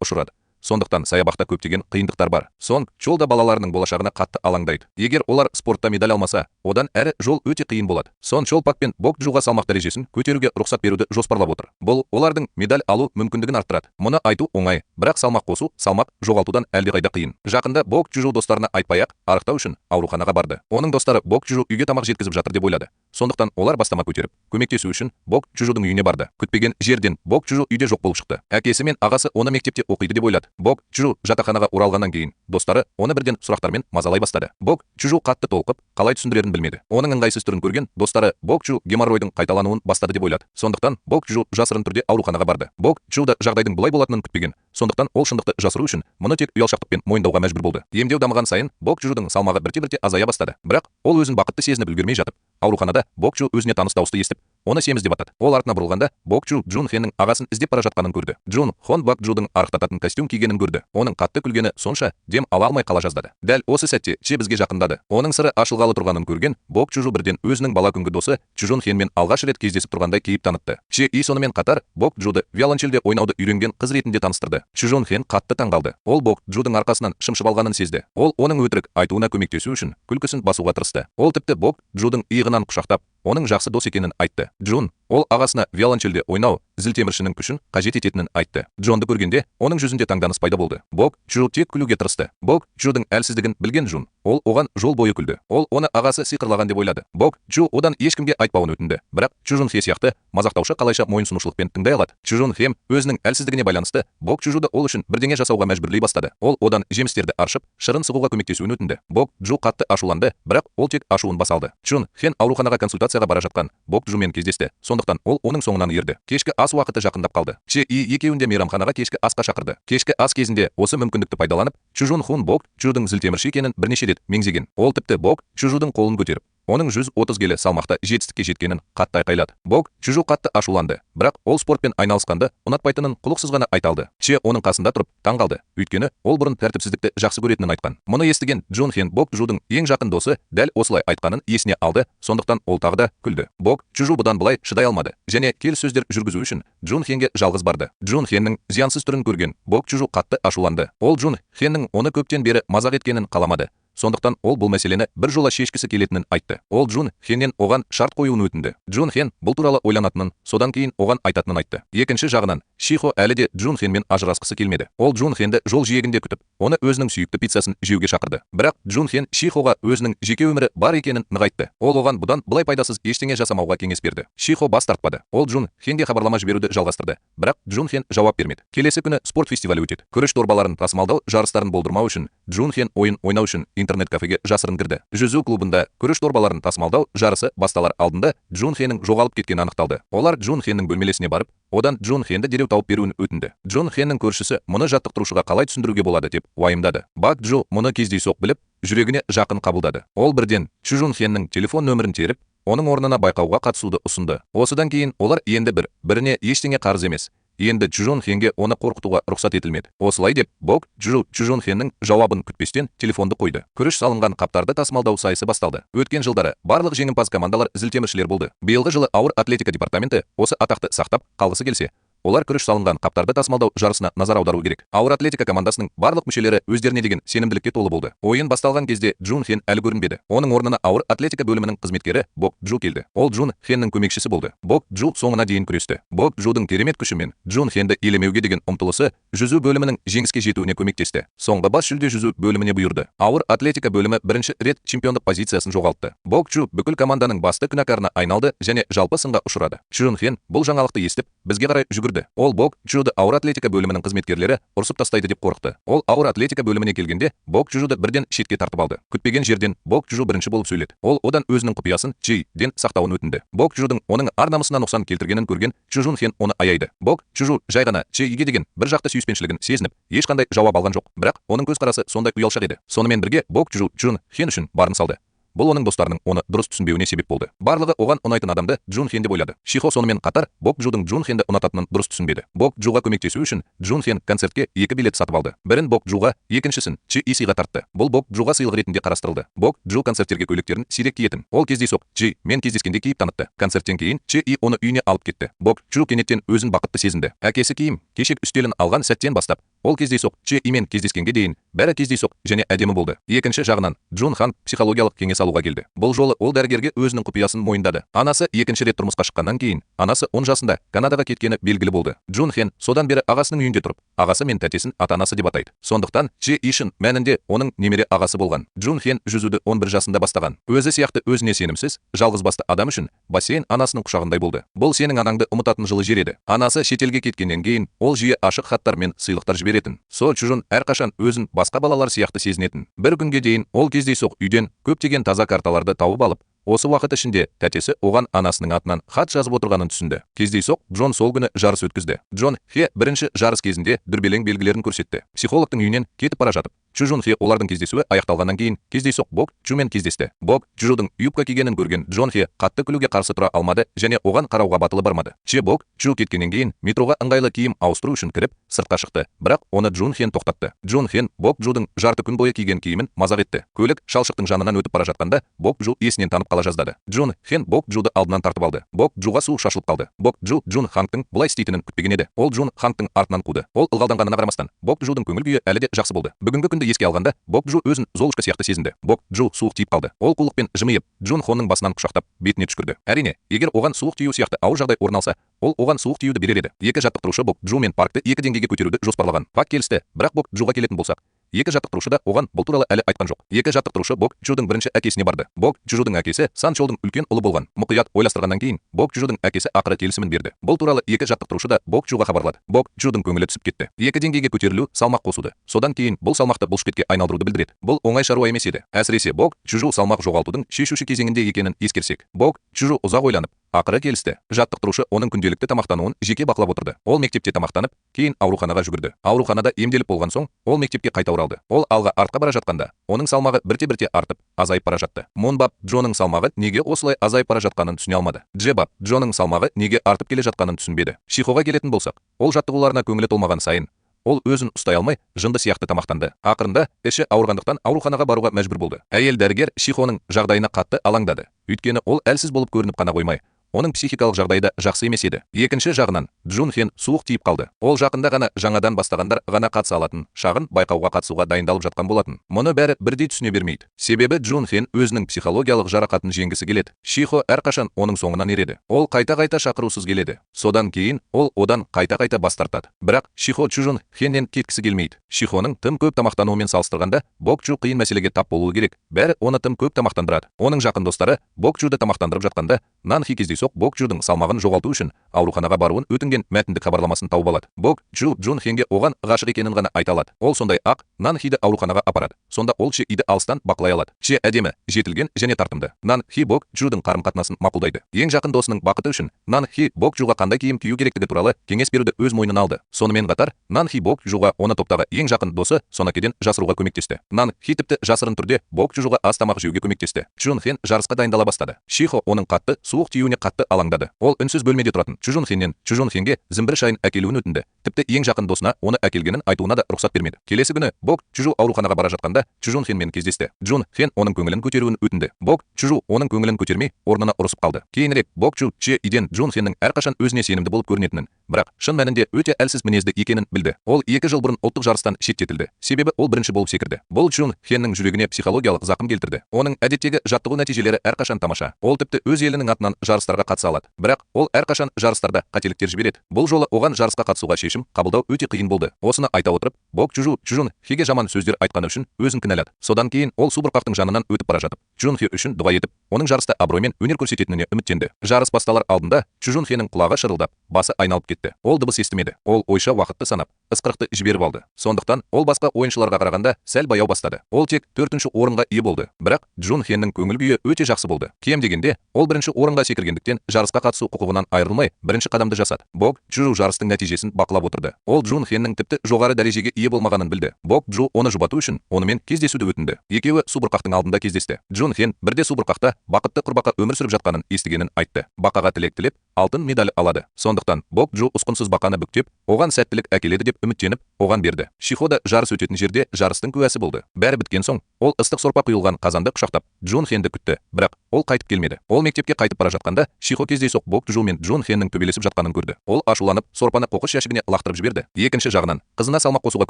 Speaker 2: ұшырады. Сондықтан саябақта көптеген қиындықтар бар. Сон Чол да балаларының болашағына қатты алаңдайды. Егер олар спортта медаль алмаса, одан әрі жол өте қиын болады. Сон Чол Пак пен Бок Джуға салмақ дәрежесін көтеруге рұқсат беруді жоспарлап отыр. Бұл олардың медаль алу мүмкіндігін арттырады. Мұны айту оңай, бірақ салмақ қосу салмақ жоғалтудан әлдеқайда қиын. Жақында Бок Джу достарына айтпай-ақ арықтау үшін ауруханаға барды. Оның достары Бок Джу үйге тамақ жеткізіп жатыр деп ойлады. Сондықтан олар бастама көтеріп, көмектесу үшін Бок Джудың үйіне барды. Күтпеген жерден Бок Джу үйде жоқ болып шықты. Әкесі мен ағасы оны мектепте оқиды деп ойлады. Бок Джу жатақханаға оралғаннан кейін достары оны бірден сұрақтармен мазалай бастады. Бок Джу қатты толқып, қалай түсіндірерін білмеді. Оның ыңғайсыз түрін көрген достары Бок Джу геморройдың қайталануын бастады деп ойлады. Сондықтан Бок Джу жасырын түрде ауруханаға барды. Бок Джу да жағдайдың бұлай болатынын күтпеген. Сондықтан ол шындықты жасыру үшін мұны тек ұялшақтықпен мойындауға мәжбүр болды. Емдеу дамыған сайын Бок Джудың салмағы бірте-бірте азая бастады. Бірақ ол өзін бақытты сезініп үлгермей жатып, ауруханада Бок Джу өзіне таныс дауысты естіп, оны семіз деп атады. Ол артына бұрылғанда Бок Джу Джун Хеннің ағасын іздеп бара жатқанын көрді. Джун Хон Бок Джудың арықтататын костюм кигенін көрді. Оның қатты күлгені сонша дем ала алмай қала жаздады. Дәл осы сәтте Че бізге жақындады. Оның сыры ашылғалы тұрғанын көрген Бок Джу бірден өзінің бала күнгі досы Чжун Хенмен алғаш рет кездесіп тұрғандай кейіп танытты. Че И сонымен қатар Бок Джуды виолончельде ойнауды үйренген қыз ретінде таныстырды. Чжун Хен қатты таңғалды. Ол Бок Джудың арқасынан шымшып алғанын сезді. Ол оның өтірік айтуына көмектесу үшін күлкісін басуға тырысты. Ол тіпті Бок Джудың иығынан құшақтап, оның жақсы дос екенін айтты. Джун ол ағасына виолончельде ойнау зілтеміршінің күшін қажет ететінін айтты. Джонды көргенде оның жүзінде таңданыс пайда болды. Бок Джу тек күлуге тырысты. Бок Джудың әлсіздігін білген Джун, ол оған жол бойы күлді. Ол оны ағасы сиқырлаған деп ойлады. Бок Джу одан ешкімге айтпауын өтінді. Бірақ Чжун Хе сияқты мазақтаушы қалайша мойынсұнушылықпен тыңдай алады? Чжун Хем өзінің әлсіздігіне байланысты Бок Джуды ол үшін бірдеңе жасауға мәжбүрлей бастады. Ол одан жемістерді аршып, шырын сығуға көмектесуін өтінді. Бок Джу қатты ашуланды, бірақ ол тек ашуын баса алды. Чжун Хен ауруханаға консультацияға бара жатқан Бок Джумен кездесті. Сондықтан ол оның соңынан ерді. Кешкі ас уақыты жақындап қалды. Че И екеуін де мейрамханаға кешкі асқа шақырды. Кешкі ас кезінде осы мүмкіндікті пайдаланып, Чжун Хун Бок Джудың зілтемірші екенін бірнеше рет меңзеген. Ол тіпті Бок Джудың қолын көтеріп, оның 130 келі салмақта жетістікке жеткенін қатты айқайлады. Бок Джу қатты ашуланды, бірақ ол спортпен айналысқанды ұнатпайтынын құлықсыз ғана айта алды. Че оның қасында тұрып таң қалды, өйткені ол бұрын тәртіпсіздікті жақсы көретінін айтқан. Мұны естіген Джун Хен Бок Джудың ең жақын досы дәл осылай айтқанын есіне алды, сондықтан ол тағы да күлді. Бок Джу бұдан былай шыдай алмады және келіссөздер жүргізу үшін Джун Хенге жалғыз барды. Джун Хеннің зиянсыз түрін көрген Бок Джу қатты ашуланды. Ол Джун Хеннің оны көптен бері мазақ еткенін қаламады. Сондықтан ол бұл мәселені бір жола шешкісі келетінін айтты. Ол Джун Хеннен оған шарт қоюын өтінді. Джун Хен бұл туралы ойланатынын, содан кейін оған айтатынын айтты. Екінші жағынан, Шихо әлі де Джун Хенмен ажырасқысы келмеді. Ол Джун Хенді жол жиегінде күтіп, оны өзінің сүйікті пиццасын жеуге шақырды. Бірақ Джун Хен Шихоға өзінің жеке өмірі бар екенін нығайтты. Ол оған бұдан былай пайдасыз ештеңе жасамауға кеңес берді. Шихо бас тартпады. Ол Джун Хенге хабарлама жіберуді жалғастырды. Бірақ Джун Хен жауап бермеді. Келесі күні спорт фестивалі өтеді. Күріш дорбаларын тасымалдау жарыстарын болдырмау үшін Джун Хен ойын ойнау үшін интернет-кафеге жасырын кірді. Жүзу клубында күріш дорбаларын тасымалдау жарысы басталар алдында Джун Хеннің жоғалып кеткені анықталды. Олар Джун Хеннің бөлмелесіне барып, одан Джун Хенді дереу тауып беруін өтінді. Джун Хеннің көршісі мұны жаттықтырушыға қалай түсіндіруге болады деп уайымдады. Бак Джу мұны кездейсоқ біліп, жүрегіне жақын қабылдады. Ол бірден Чжун Хеннің телефон нөмірін теріп, оның орнына байқауға қатысуды ұсынды. Осыдан кейін олар енді бір біріне ештеңе қарыз емес. Енді Чжун Хенге оны қорқытуға рұқсат етілмеді. Осылай деп Бок Джу Чжун Хеннің жауабын күтпестен телефонды қойды. Күріш салынған қаптарды тасымалдау сайысы басталды. Өткен жылдары барлық жеңімпаз командалар зілтеміршілер болды. Биылғы жылы ауыр атлетика департаменті осы атақты сақтап қалғысы келсе, олар күріш салынған қаптарды тасымалдау жарысына назар аудару керек. Ауыр атлетика командасының барлық мүшелері өздеріне деген сенімділікке толы болды. Ойын басталған кезде Джун Хен әлі көрінбеді. Оның орнына ауыр атлетика бөлімінің қызметкері Бок Джу келді. Ол Джун Хеннің көмекшісі болды. Бок Джу соңына дейін күресті. Бок Джудың керемет күшімен Джун Хенді елемеуге деген ұмтылысы жүзу бөлімінің жеңіске жетуіне көмектесті. Соңғы бас жүлде жүзу бөліміне бұйырды. Ауыр атлетика бөлімі бірінші рет чемпиондық позициясын жоғалтты. Бок Джу бүкіл команданың басты күнәкарына айналды және жалпы сынға ұшырады. Чжун Хен бұл жаңалықты естіп, бізге қарай жүгірді. жүрді. Ол Бок Чжуды ауыр атлетика бөлімінің қызметкерлері ұрсып тастайды деп қорықты. Ол ауыр атлетика бөліміне келгенде Бок Чжуды бірден шетке тартып алды. Күтпеген жерден Бок Чжу бірінші болып сөйледі. Ол одан өзінің құпиясын Чжи-ден сақтауын өтінді. Бок Чжудың оның ар-намысына нұқсан келтіргенін көрген Чжун Хен оны аяйды. Бок Чжу жай ғана Чжиге деген бір жақты сүйіспеншілігін сезініп, ешқандай жауап алған жоқ. Бірақ оның көзқарасы сондай ұялшақ еді. Сонымен бірге Бок Чжу Чжун Хен үшін барын салды. Бұл оның достарының оны дұрыс түсінбеуіне себеп болды. Барлығы оған ұнайтын адамды Джун Хен деп ойлады. Шихо сонымен қатар Бок Чжудың Джун Хенді ұнататынын дұрыс түсінбеді. Бок Чжуға көмектесу үшін Джун Хен концертке 2 билет сатып алды. Бірін Бок Чжуға, екіншісін Чи Исиға тартты. Бұл Бок Чжуға сыйлық ретінде қарастырылды. Бок Чжу концерттерге көйлектерін сирек киетін. Ол кездейсоқ Чи мен кездескенде киіп танытты. Концерттен кейін Чи И оны үйіне алып кетті. Бок Чжу кенеттен өзін бақытты сезінді. Әкесі киім кешек үстелін алған сәттен бастап ол кездейсоқ Чи Имен кездескенге дейін бәрі кездейсоқ және әдемі болды. Екінші жағынан Джун Хан психологиялық кеңес алуға келді. Бұл жолы ол дәрігерге өзінің құпиясын мойындады. Анасы екінші рет тұрмысқа шыққаннан кейін анасы 10 жасында Канадаға кеткені белгілі болды. Джун Хен содан бері ағасының үйінде тұрып, ағасы мен тәтесін ата-анасы деп атайды. Сондықтан Чи Ишин мәнінде оның немере ағасы болған. Джун Хен жүзуді 11 жасында бастаған. Өзі сияқты өзіне сенімсіз, жалғызбасты адам үшін бассейн анасының құшағындай болды. Бұл сенің анаңды ұмытатын жылы жер еді. Анасы шетелге кеткеннен кейін ол жиі ашық хаттар мен сыйлықтар жіберетін. Со Чжун әрқашан өзін басқа балалар сияқты сезінетін. Бір күнге дейін ол кездейсоқ үйден көптеген таза карталарды тауып алып, осы уақыт ішінде тәтесі оған анасының атынан хат жазып отырғанын түсінді. Кездейсоқ Джон сол күні жарыс өткізді. Джон Хе бірінші жарыс кезінде дүрбелең белгілерін көрсетті. Психологтың үйінен кетіп бара жатып, Чжун Хе олардың кездесуі аяқталғаннан кейін кездейсоқ Бок Чжумен кездесті. Бок Чжудың юбка кигенін көрген Джон Хе қатты күлуге қарсы тұра алмады және оған қарауға батылы бармады. Че Бок Чжу кеткеннен кейін метроға ыңғайлы киім ауыстыру үшін кіріп, сыртқа шықты. Бірақ оны Джун Хен тоқтатты. Джун Хен Бок Чжудың жарты күн бойы киген киімін мазақ етті. Көлік шалшықтың жанынан өтіп бара жатқанда Бок Чжу есінен танып қала жаздады. Джун Хен Бок Чжуды алдынан тартып алды. Бок Чжуға су шашылып қалды. Бок Чжу Джун Хангтың бұлай істейтінін күтпеген еді. Ол Джун Хангтың артынан қуды. Ол ылғалданғанына қарамастан Бок Чжудың көңіл күйі әлі де жақсы болды. Бүгінгі күнді еске алғанда Бок Чжу өзін Золушка сияқты сезінді. Бок Чжу суық тиіп қалды. Ол қулықпен жымиып, Джун Хонның басынан құшақтап, бетіне түшкірді. Әрине, егер оған суық тию сияқты ауыр жағдай орын алса, ол оған суық тиюді берер еді. Екі жаттықтырушы Бок Чжу мен паркті екі деңгейге көтеруді жоспарлаған. Пак келісті, бірақ Бок Чжуға келетін болсақ, екі жаттықтырушы да оған бұл туралы әлі айтқан жоқ. Екі жаттықтырушы Бок Чжудың бірінші әкесіне барды. Бок Чжудың әкесі Сан Чолдың үлкен ұлы болған. Мұқият ойластырғаннан кейін Бок Чжудың әкесі ақыры келісімін берді. Бұл туралы екі жаттықтырушы да Бок Чжуға хабарлады. Бок Чжудың көңілі түсіп кетті. Екі деңгейге көтерілу салмақ қосуды. Содан кейін бұл салмақты бұлшықетке айналдыруды білдіреді. Бұл оңай шаруа емес еді. Әсіресе Бок Чжу салмақ жоғалтудың шешуші кезеңінде екенін ескерсек. Бок Чжу ұзақ ойланып, ақыры келісті. Жаттықтырушы оның күнделікті тамақтануын жеке бақылап отырды. Ол мектепте тамақтанып, кейін ауруханаға жүгірді. Ауруханада емделіп болған соң, ол мектепке қайта оралды. Ол алға артқа бара жатқанда, оның салмағы бірте-бірте артып, азайып бара жатты. Мунбап Джоның салмағы неге осылай азайып бара жатқанын түсіне алмады. Джебап Джоның салмағы неге артып келе жатқанын түсінбеді. Шихоға келетін болсақ, ол жаттығуларына көңілі толмаған сайын, ол өзін ұстай алмай, жынды сияқты тамақтанды. Ақырында іші ауырғандықтан ауруханаға баруға мәжбүр болды. Әйел дәрігер Шихоның жағдайына қатты алаңдады. Өйткені ол әлсіз болып көрініп қана қоймай, оның психикалық жағдайы да жақсы емес еді. Екінші жағынан Джун Хен суық тиіп қалды. Ол жақында ғана жаңадан бастағандар ғана қатыса алатын шағын байқауға қатысуға дайындалып жатқан болатын. Мұны бәрі бірдей түсіне бермейді. Себебі Джун Хен өзінің психологиялық жарақатын жеңгісі келеді. Шихо әрқашан оның соңынан ереді. Ол қайта-қайта шақырусыз келеді. Содан кейін ол одан қайта-қайта бас тартады. Бірақ Шихо Чжун Хеннен кеткісі келмейді. Шихоның тым көп тамақтануымен салыстырғанда Бок Чжу қиын мәселеге тап болуы керек. Бәрі оны тым көп тамақтандырады. Оның жақын достары Бок Чжуды тамақтандырып жатқанда Нан Хи кездейсоқ Бок Чжудың салмағын жоғалту үшін ауруханаға баруын өтінген мәтіндік хабарламасын тауып алады. Бок Чжу Джун Хенге оған ғашық екенін ғана айта алады. Ол сондай ақ Нан Хиді ауруханаға апарады. Сонда ол Че Иді алыстан бақылай алады. Че әдемі, жетілген және тартымды. Нан Хи Бок Чжудың қарым-қатынасын мақұлдайды. Ең жақын досының бақыты үшін Нан Хи Бок Чжуға қандай киім кию керектігі туралы кеңес беруді өз мойнына алды. Сонымен қатар Нан Хи Бок Чжуға оны топтағы ең жақын досы Сонакеден жасыруға көмектесті. Нан Хи тіпті жасырын түрде Бок Чжуға аз тамақ жеуге көмектесті. Чжун Хен жарысқа дайындала бастады. Шихо оның қатты суық тиюіне қатты алаңдады. Ол үнсіз бөлмеде тұратын Чжун Хеннен Чжун Хенге зімбір шайын әкелуін өтінді. Тіпті ең жақын досына оны әкелгенін айтуына да рұқсат бермеді. Келесі күні Бок Чжу ауруханаға бара жатқанда Чжун Хенмен кездесті. Чжун Хен оның көңілін көтеруін өтінді. Бок Чжу оның көңілін көтермей, орнына ұрысып қалды. Кейінірек Бок Чжу Че Иден Чжун Хеннің әрқашан өзіне сенімді болып көрінетінін, бірақ шын мәнінде өте әлсіз мінезді екенін білді. Ол 2 жыл бұрын ұлттық жарыстан шеттетілді. Себебі ол бірінші болып секірді. Бұл Чжун Хеннің жүрегіне психологиялық зақым келтірді. Оның әдеттегі жаттығу нәтижелері әрқашан тамаша. Ол тіпті өз елінің атынан жарыстарға қатыса алады. Бірақ ол әрқашан жарыстарда қателіктер жібереді. Бұл жолы оған жарысқа қатысуға шешім қабылдау өте қиын болды. Осыны айта отырып, Бок Чжу Чжун Хеге жаман сөздер айтқаны үшін өзін кінәлады. Содан кейін ол субұрқақтың жанынан өтіп бара жатып, Чжун Хе үшін дұға етіп, оның жарыста абыроймен өнер көрсететініне үміттенді. Жарыс басталар алдында Чжун Хенің құлағы шырылдап, басы айналып кетті. Ол дыбыс естімеді. Ол ойша уақытты санап, ысқырықты жіберіп алды. Сондықтан ол басқа ойыншыларға қарағанда сәл баяу бастады. Ол тек 4-ші орынға ие болды. Бірақ Джун Хеннің көңіл күйі өте жақсы болды. Кем дегенде, ол бірінші орынға секіргендіктен жарысқа қатысу құқығынан айырылмай, бірінші қадамды жасады. Бок Чжу жарыстың нәтижесін бақылап отырды. Ол Джун Хеннің тіпті жоғары дәрежеге ие болмағанын білді. Бок Чжу оны жұбату үшін онымен кездесуді өтінді. Екеуі субұрқақтың алдында кездесті. Джун Хен бірде субұрқақта бақытты құрбақа өмір сүріп жатқанын естігенін айтты. Бақаға тілек тілеп, алтын медаль алады. Сондықтан Бок Чжу ұсқынсыз бақаны бүктеп, оған сәттілік әкеледі деп үміттеніп, оған берді. Шихо да жарыс өтетін жерде жарыстың куәсі болды. Бәрі біткен соң, ол ыстық сорпа құйылған қазанды құшақтап, Джун Хенді күтті. Бірақ ол қайтып келмеді. Ол мектепке қайтып бара жатқанда, Шихо кездейсоқ Бок Чжу мен Джун Хеннің төбелесіп жатқанын көрді. Ол ашуланып, сорпаны қоқыс жәшігіне лақтырып жіберді. Екінші жағынан, қызына салмақ қосуға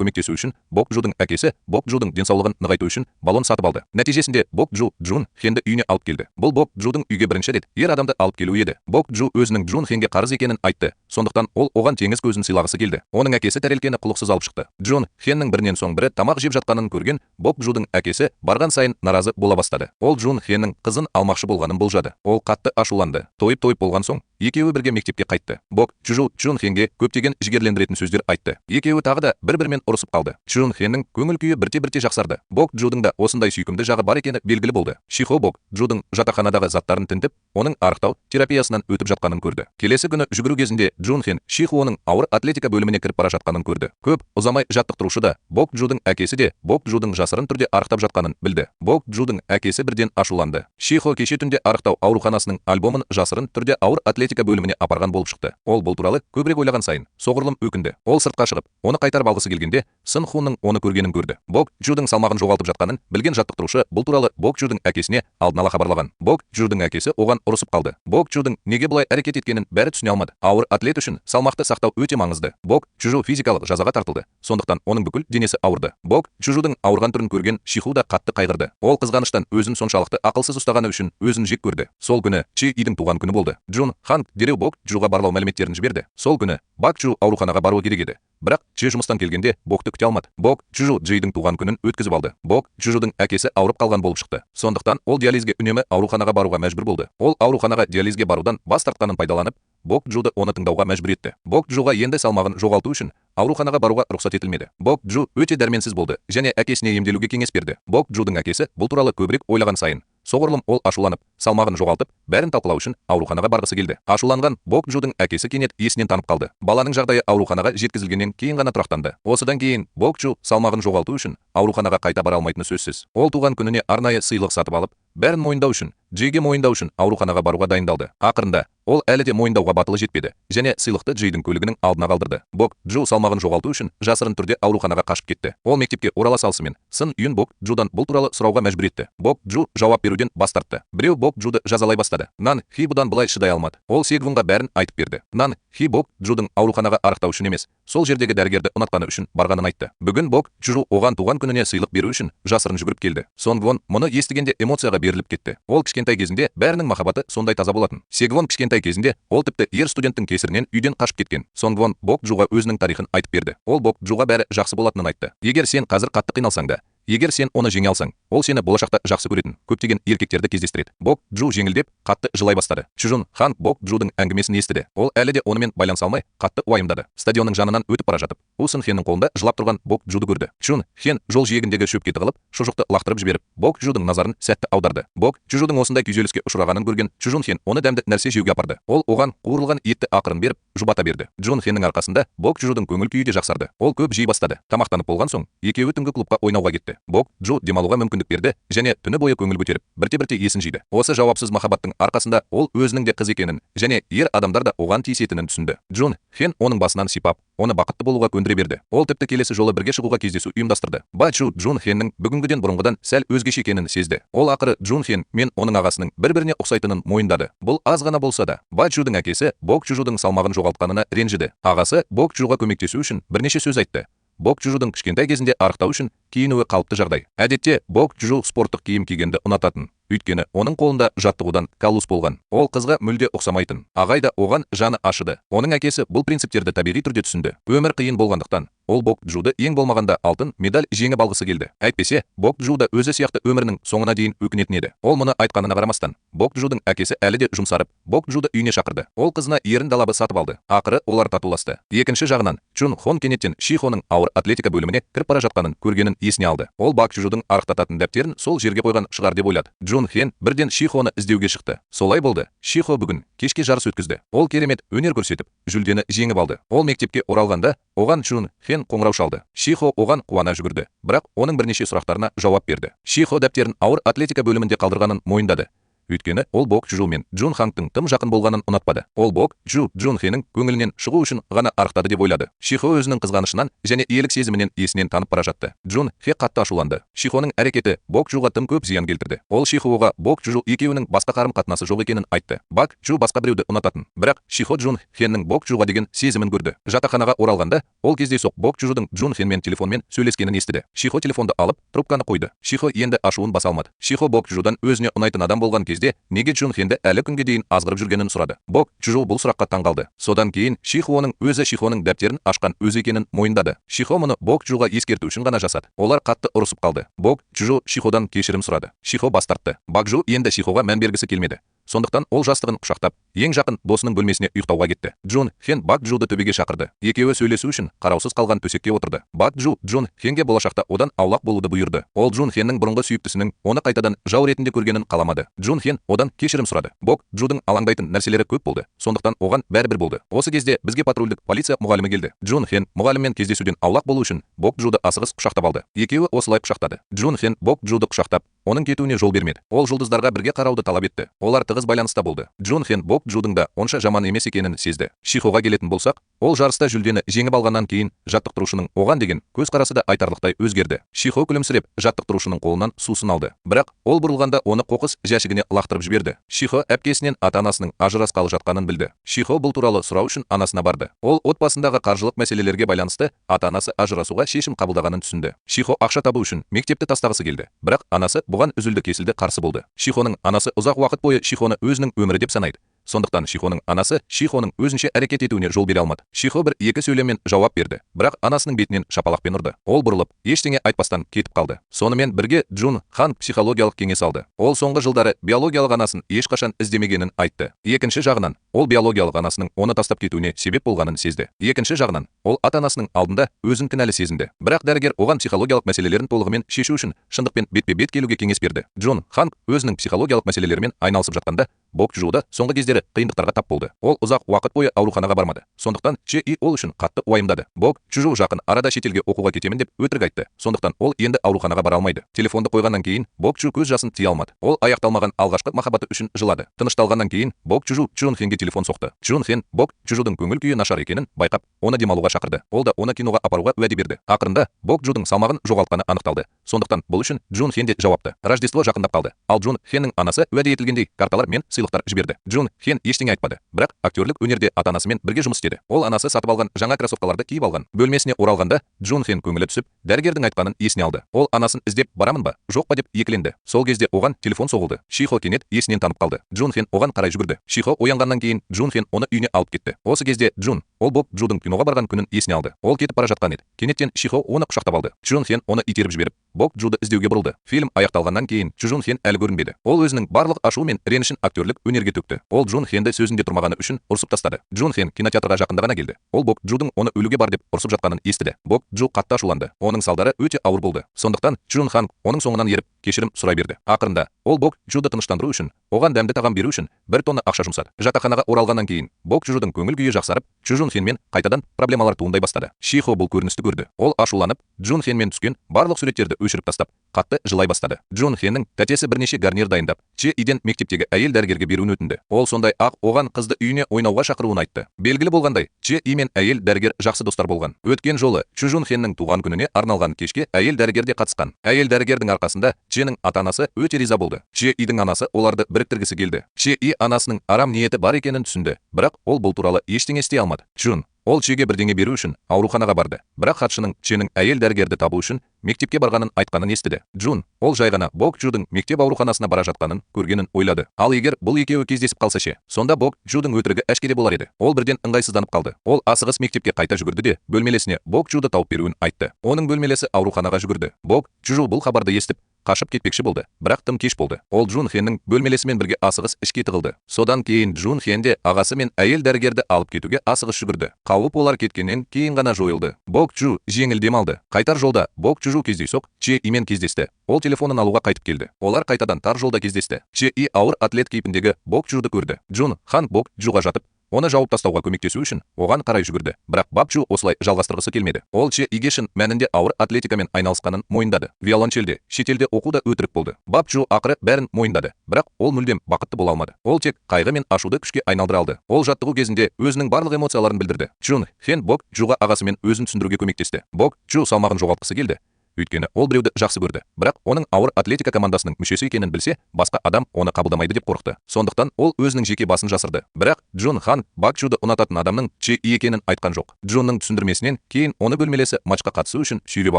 Speaker 2: көмектесу үшін Бок Чжудың әкесі Бок Чжудың денсаулығын нығайту үшін баллон сатып алды. Нәтижесінде Бок Чжу Джун Хенді үйіне алып келді. Бұл Бок Чжудың үйге бірінші рет ер адамды алып келуі еді. Бок Чжу өзінің Джун Хенге қарыз екенін айтты. Сондықтан ол оған теңіз көзін сыйлағысы келді. Оның әкесі тәрелкені құлықсыз алып шықты. Джун Хеннің бірінен соң бірі тамақ жеп жатқанын көрген Бок Чжудың әкесі барған сайын наразы бола бастады. Ол Джун Хеннің қызын алмақшы болғанын болжады. Ол қатты ашуланды. Тойып-тойып болған соң, екеуі бірге мектепке қайтты. Бок Чжу Джун Хенге көптеген жігерлендіретін сөздер айтты. Екеуі тағы да бір-бірімен ұрысып қалды. Джун Хеннің көңіл күйі бірте-бірте жақсарды. Бок Чжудың да осындай сүйкімді жағы бар екені белгілі болды. Шихо Бок Чжудың жатақханадағы заттарын тінтіп, оның арықтау терапиясынан өтіп жатқанын көрді. Келесі күні жүгіру кезінде Джун Хен Шихоның ауыр атлетика бөліміне кіріп бара жатқанын көрді. Көп ұзамай жаттықтырушы да, Бок Чжудың әкесі де Бок Чжудың жасырын түрде арықтап жатқанын білді. Бок Чжудың әкесі бірден ашуланды. Шихо кеше түнде арықтау ауруханасының альбомын жасырын түрде ауыр атлетика бөліміне апарған болып шықты. Ол бұл туралы көбірек ойлаған сайын соғұрлым өкінді. Ол сыртқа шығып, оны қайтарып алғысы келгенде, Сын Хунның оны көргенін көрді. Бок Чжудың салмағын жоғалтып жатқанын білген жаттықтырушы бұл туралы Бок Чжудың әкесіне алдын ала хабарлаған. Бок Чжудың әкесі оған ұрысып қалды. Бок Чжудың неге бұлай әрекет еткенін бәрі түсіне алмады. Ауыр атлет үшін салмақты сақтау өте маңызды. Бок Чжу физикалық жазаға тартылды. Сондықтан оның бүкіл денесі ауырды. Бок Чжудың ауырған түрін көрген Шиху да қатты қайғырды. Ол қызғаныштан өзін соншалықты ақылсыз ұстағаны үшін өзін жек көрді. Сол күні Чи Идің туған күні болды. Джун Хан дереу Бок Чжуға барлау мәліметтерін жіберді. Сол күні Бак Чжу ауруханаға баруы керек еді. Бірақ Че жұмыстан келгенде Бокты күте алмады. Бок Чжу Джейдің туған күнін өткізіп алды. Бок Чжудың әкесі ауырып қалған болып шықты. Сондықтан ол диализге үнемі ауруханаға баруға мәжбүр болды. Ол ауруханаға диализге барудан бас тартқанын пайдаланып, Бок Чжуды оны тыңдауға мәжбүр етті. Бок Чжуға енді салмағын жоғалту үшін ауруханаға баруға рұқсат етілмеді. Бок Чжу өте дәрменсіз болды және әкесіне емделуге кеңес берді. Бок Чжудың әкесі бұл туралы көбірек ойлаған сайын, соғұрлым ол ашуланып, салмағын жоғалтып, бәрін талқылау үшін ауруханаға барғысы келді. Ашуланған Бок Чжудың әкесі кенет есінен танып қалды. Баланың жағдайы ауруханаға жеткізілгеннен кейін ғана тұрақтанды. Осыдан кейін Бок Чжу салмағын жоғалту үшін ауруханаға қайта бара алмайтыны сөзсіз. Ол туған күніне арнайы сыйлық сатып алып, бәрін мойындау үшін, Джейге мойындау үшін ауруханаға баруға дайындалды. Ақырында ол әлі де мойындауға батылы жетпеді және сыйлықты Джейдің көлігінің алдына қалдырды. Бок Чжу салмағын жоғалту үшін жасырын түрде ауруханаға қашып кетті. Ол мектепке орала салысымен Сын Юн Бок Чжудан бұл туралы сұрауға мәжбүр етті. Бок Чжу жауап беруден бас тартты. Біреу Бок Чжуды жазалай бастады. Нан Хи бұдан былай шыдай алмады. Ол Сегвунға бәрін айтып берді. Нан Хи Бок Чжудың ауруханаға арықтау үшін емес, сол жердегі дәрігерді ұнатқаны үшін барғанын айтты. Бүгін Бок Чжу оған туған күніне сыйлық беру үшін жасырын жүгіріп келді. Сонгвон мұны естігенде эмоцияға беріліп кетті. Ол кішкентай кезінде бәрінің махаббаты сондай таза болатын. Сегвон кішкентай кезінде ол тіпті ер студенттің кесірінен үйден қашып кеткен. Сонгвон Бок Чжуға өзінің тарихын айтып берді. Ол Бок Чжуға бәрі жақсы болатынын айтты. Егер сен қазір қатты қиналсаң да, егер сен оны жеңе алсаң, ол сені болашақта жақсы көретін көптеген еркектерді кездестіреді. Бок Чжу жеңілдеп, қатты жылай бастады. Чжун Хан Бок Чжудың әңгімесін естіді. Ол әлі де онымен байланыса алмай, қатты уайымдады. Стадионның жанынан өтіп бара жатып, У Сын Хеннің қолында жылап тұрған Бок Чжуды көрді. Чжун Хен жол жиегіндегі шөпке тығылып, шұжықты лақтырып жіберіп, Бок Чжудың назарын сәтті аударды. Бок Чжудың осындай күйзеліске ұшырағанын көрген Чжун Хен оны дәмді нәрсе жеуге апарды. Ол оған қуырылған етті ақырын беріп, жұбата берді. Чжун Хеннің арқасында Бок Чжудың көңіл күйі де жақсарды. Ол көп жей бастады. Тамақтанып болған соң, екеуі түнгі клубқа ойнауға кетті. Бок Чжу демалуға мүмкіндік берді және түні бойы көңіл көтеріп, бірте-бірте есін жиды. Осы жауапсыз махаббаттың арқасында ол өзінің де қыз екенін және ер адамдар да оған тиісетінін түсінді. Чжун Хен оның басынан сипап, оны бақытты болуға көндіре берді. Ол тіпті келесі жолы бірге шығуға кездесу ұйымдастырды. Ба Чжу Чжун Хеннің бүгінгіден бұрынғыдан сәл өзгеше екенін сезді. Ол ақыры Чжун Хен мен оның ағасының бір-біріне ұқсайтынын мойындады. Бұл аз ғана болса да, Ба Чжудың әкесі Бок Чжудың салмағын жоғалтқанына ренжіді. Ағасы Бок Чжуға көмектесу үшін бірнеше сөз айтты. Бок Чжудың кішкентай кезінде арықтау үшін киінуі қалыпты жағдай. Әдетте Бок Чжу спорттық киім кигенді ұнататын. Өйткені оның қолында жаттығудан каллус болған. Ол қызға мүлде ұқсамайтын. Ағай да оған жаны ашыды. Оның әкесі бұл принциптерді табиғи түрде түсінді. Өмір қиын болғандықтан, ол Бок Джуды ең болмағанда алтын медаль жеңіп алғысы келді. Әйтпесе, Бок Джу да өзі сияқты өмірінің соңына дейін өкінетін еді. Ол мұны айтқанына қарамастан, Бок Джудың әкесі әлі де жұмсарып, Бок Джуды үйіне шақырды. Ол қызына ерін далабы сатып алды. Ақыры олар татуласты. Екінші жағынан, Чун Хон кенеттен Шихоның ауыр атлетика бөліміне кіріп бара жатқанын көргенін есіне алды. Ол Бак Джудың арықтататын дәптерін сол жерге қойған шығар деп ойлады. Джун Хен бірден Шихоны іздеуге шықты. Солай болды. Шихо бүгін кешке жарыс өткізді. Ол керемет өнер көрсетіп, жүлдені жеңіп алды. Ол мектепке оралғанда, оған Чун Хен қоңырау шалды. Шихо оған қуана жүгірді, бірақ оның бірнеше сұрақтарына жауап берді. Шихо дәптерін ауыр атлетика бөлімінде қалдырғанын мойындады. Өйткені ол Бок Чжу мен Джун Хангтың тым жақын болғанын ұнатпады. Ол Бок Чжу Джун Хеннің көңілінен шығу үшін ғана арықтады деп ойлады. Шихо өзінің қызғанышынан және иелік сезімінен есінен танып бара жатты. Джун Хе қатты ашуланды. Шихоның әрекеті Бок Чжуға тым көп зиян келтірді. Ол Шихоға Бок Чжу екеуінің басқа қарым қатынасы жоқ екенін айтты. Бак Чжу басқа біреуді ұнататын. Бірақ Шихо Джун Хеннің Бок Чжуға деген сезімін көрді. Жатақханаға оралғанда, ол кездейсоқ Бок Чжудың Джун Хенмен телефонмен сөйлескенін естіді. Шихо телефонды алып, трубканы қойды. Шихо енді ашуын баса алмады. Шихо Бок Чжудан өзіне ұнайтын адам болған кезде неге Джун Хенді әлі күнге дейін азғырып жүргенін сұрады. Бок Чжу бұл сұраққа таңғалды. Содан кейін Шихоның өзі Шихоның дәптерін ашқан өзі екенін мойындады. Шихо мұны Бок Чжуға ескерту үшін ғана жасады. Олар қатты ұрысып қалды. Бок Чжу Шиходан кешірім сұрады. Шихо бас тартты. Бак Жу енді Шихоға мән бергісі келмеді. Сондықтан ол жастығын құшақтап, ең жақын досының бөлмесіне ұйықтауға кетті. Джун Хен Бак Джуды төбеге шақырды. Екеуі сөйлесу үшін қараусыз қалған төсекке отырды. Бак Джу Джун Хенге болашақта одан аулақ болуды бұйырды. Ол Джун Хеннің бұрынғы сүйіктісінің оны қайтадан жау ретінде көргенін қаламады. Джун Хен одан кешірім сұрады. Бок Джудың алаңдайтын нәрселері көп болды. Сондықтан оған бәрібір болды. Осы кезде бізге патрульдік полиция мұғалімі келді. Джун Хен мұғаліммен кездесуден аулақ болу үшін Бок Джуды асығыс құшақтап алды. Екеуі осылай құшақтады. Джун Хен Бок Джуды құшақтап, оның кетуіне жол бермеді. Ол жұлдыздарға бірге қарауды талап етті. Олар тығыз байланыста болды. Джун Хен Бок Джудың да онша жаман емес екенін сезді. Шихоға келетін болсақ, ол жарыста жүлдені жеңіп алғаннан кейін жаттықтырушының оған деген көзқарасы да айтарлықтай өзгерді. Шихо күлімсіреп жаттықтырушының қолынан сусын алды. Бірақ ол бұрылғанда оны қоқыс жәшігіне лақтырып жіберді. Шихо әпкесінен ата-анасының ажырасқалы жатқанын білді. Шихо бұл туралы сұрау үшін анасына барды. Ол отбасындағы қаржылық мәселелерге байланысты ата-анасы ажырасуға шешім қабылдағанын түсінді. Шихо ақша табу үшін мектепті тастағысы келді. Бірақ анасы бұған үзілді-кесілді қарсы болды. Шихоның анасы ұзақ уақыт бойы Шихоны өзінің өмірі деп санайды. Сондықтан Шихоның анасы Шихоның өзінше әрекет етуіне жол бере алмады. Шихо бір-екі сөйлеммен жауап берді, бірақ анасының бетінен шапалақпен ұрды. Ол бұрылып, ештеңе айтпастан кетіп қалды. Сонымен бірге Джун Хан психологиялық кеңес алды. Ол соңғы жылдары биологиялық анасын ешқашан іздемегенін айтты. Екінші жағынан, ол биологиялық анасының оны тастап кетуіне себеп болғанын сезді. Екінші жағынан, ол ата-анасының алдында өзін кінәлі сезінді. Бірақ дәрігер оған психологиялық мәселелерін толығымен шешу үшін шындықпен бетпе-бет келуге кеңес берді. Джун Хан өзінің психологиялық мәселелерімен айналысып жатқанда, Бок Чжу да соңғы кездері қиындықтарға тап болды. Ол ұзақ уақыт бойы ауруханаға бармады. Сондықтан Че И ол үшін қатты уайымдады. Бок Чжу жақын арада шетелге оқуға кетемін деп өтірік айтты. Сондықтан ол енді ауруханаға бара алмайды. Телефонды қойғаннан кейін Бок Чжу көз жасын тыя алмады. Ол аяқталмаған алғашқы махаббаты үшін жылады. Тынышталғаннан кейін Бок Чжу Чжун Хенге телефон соқты. Чжун Хен Бок Чжудың көңіл күйі нашар екенін байқап, оны демалуға шақырды. Ол да оны киноға апаруға уәде берді. Ақырында Бок Чжудың салмағын жоғалтқаны анықталды. Сондықтан бұл үшін Чжун Хен де жауапты. Рождество жақындап қалды. Ал Чжун Хеннің анасы уәде етілгендей карталар мен сыйлықтар жіберді. Чжун Хен ештеңе айтпады. Бірақ актерлік өнерде ата-анасымен бірге жұмыс істеді. Ол анасы сатып алған жаңа кроссовкаларды киіп алған. Бөлмесіне оралғанда Чжун Хен көңілі түсіп, дәрігердің айтқанын есіне алды. Ол анасын іздеп барамын ба, жоқ па деп екіленді. Сол кезде оған телефон соғылды. Шихо кенет есінен танып қалды. Чжун Хен оған қарай жүгірді. Шихо оянғаннан кейін Чжун Хен оны үйіне алып кетті. Осы кезде Чжун ол Бок Чжудың киноға барған күнін есіне алды. Ол кетіп бара жатқан еді. Кенеттен Шихо оны құшақтап алды. Чжун Хен оны итеріп жіберіп, Бок Чжуды іздеуге бұрылды. Фильм аяқталғаннан кейін Чжун Хен әлі көрінбеді. Ол өзінің барлық ашуы мен ренішін актерлік өнерге төкті. Ол Чжун Хенді сөзінде тұрмағаны үшін ұрсып тастады. Чжун Хен кинотеатрға жақында ғана келді. Ол Бок Чжудың оны өлуге бар деп ұрсып жатқанын естіді. Бок Чжу қатты ашуланды. Оның салдары өте ауыр болды. Сондықтан Чжун Хан оның соңынан еріп, кешірім сұрай берді. Ақырында ол Бок Чжуды тыныштандыру үшін, оған дәмді тағам беру үшін 1 тонна ақша жұмсады. Жатақханаға оралғаннан кейін Бок Чжудың көңіл күйі жақсарып, Чжун Хенмен қайтадан проблемалар туындай бастады. Шихо бұл көріністі көрді. Ол ашуланып, Чжун Хенмен түскен барлық суреттерді өшіріп тастап, қатты жылай бастады. Чжун Хеннің тәтесі бірнеше гарнир дайындап, Че Иден мектептегі әйел дәрігерге беруін өтінді. Ол сондай ақ оған қызды үйіне ойнауға шақыруын айтты. Белгілі болғандай, Че И мен әйел дәрігер жақсы достар болған. Өткен жолы Чжун Хеннің туған күніне арналған кешке әйел дәрігер де қатысқан. Әйел дәрігердің арқасында Ченің ата-анасы өте риза болды. Че Идің анасы оларды біріктіргісі келді. Че И анасының арам ниеті бар екенін түсінді, бірақ ол бұл туралы ештеңе істей алмады. Чжун Ол Чеге бірдеңе беру үшін ауруханаға барды. Бірақ хатшының Ченің әйел дәрігерді табу үшін мектепке барғанын айтқанын естіді. Джун, ол жай ғана Бок Джудың мектеп ауруханасына бара жатқанын көргенін ойлады. Ал егер бұл екеуі кездесіп қалса ше, сонда Бок Джудың өтірігі әшкере болар еді. Ол бірден ыңғайсызданып қалды. Ол асығыс мектепке қайта жүгірді де, бөлмелесіне Бок Джуды тауып беруін айтты. Оның бөлмелесі ауруханаға жүгірді. Бок Джу бұл хабарды естіп, қашып кетпекші болды, бірақ тым кеш болды. Ол Джун Хеннің бөлмелесімен бірге асығыс ішке тығылды. Содан кейін Джун Хен де ағасы мен әйел дәрігерді алып кетуге асығыс жүгірді. Қауіп олар кеткеннен кейін ғана жойылды. Бок Джу жеңіл демалды. Қайтар жолда Бок Джу кездейсоқ Че Имен кездесті. Ол телефонын алуға қайтып келді. Олар қайтадан тар жолда кездесті. Че И ауыр атлет кейпіндегі Бок Джуды көрді. Джун Хан Бок Джуға жатып, оны жауып тастауға көмектесу үшін оған қарай жүгірді. Бірақ Бап Джу осылай жалғастырғысы келмеді. Ол Че Иге шын мәнінде ауыр атлетикамен айналысқанын мойындады. Виолончельде, шетелде оқу да өтірік болды. Бап Джу ақыры бәрін мойындады. Бірақ ол мүлдем бақытты бола алмады. Ол тек қайғы мен ашуды күшке айналдыра алды. Ол жаттығу кезінде өзінің барлық эмоцияларын білдірді. Джун Хен Бок Джуға ағасымен өзін түсіндіруге көмектесті. Бок Джу салмағын жоғалтқысы келді. Өйткені ол біреуді жақсы көрді. Бірақ оның ауыр атлетика командасының мүшесі екенін білсе, басқа адам оны қабылдамайды деп қорықты. Сондықтан ол өзінің жеке басын жасырды. Бірақ Джун Хан Бак Джуды ұнататын адамның Че И екенін айтқан жоқ. Джунның түсіндірмесінен кейін оны бөлмелесі матчқа қатысу үшін сүйреп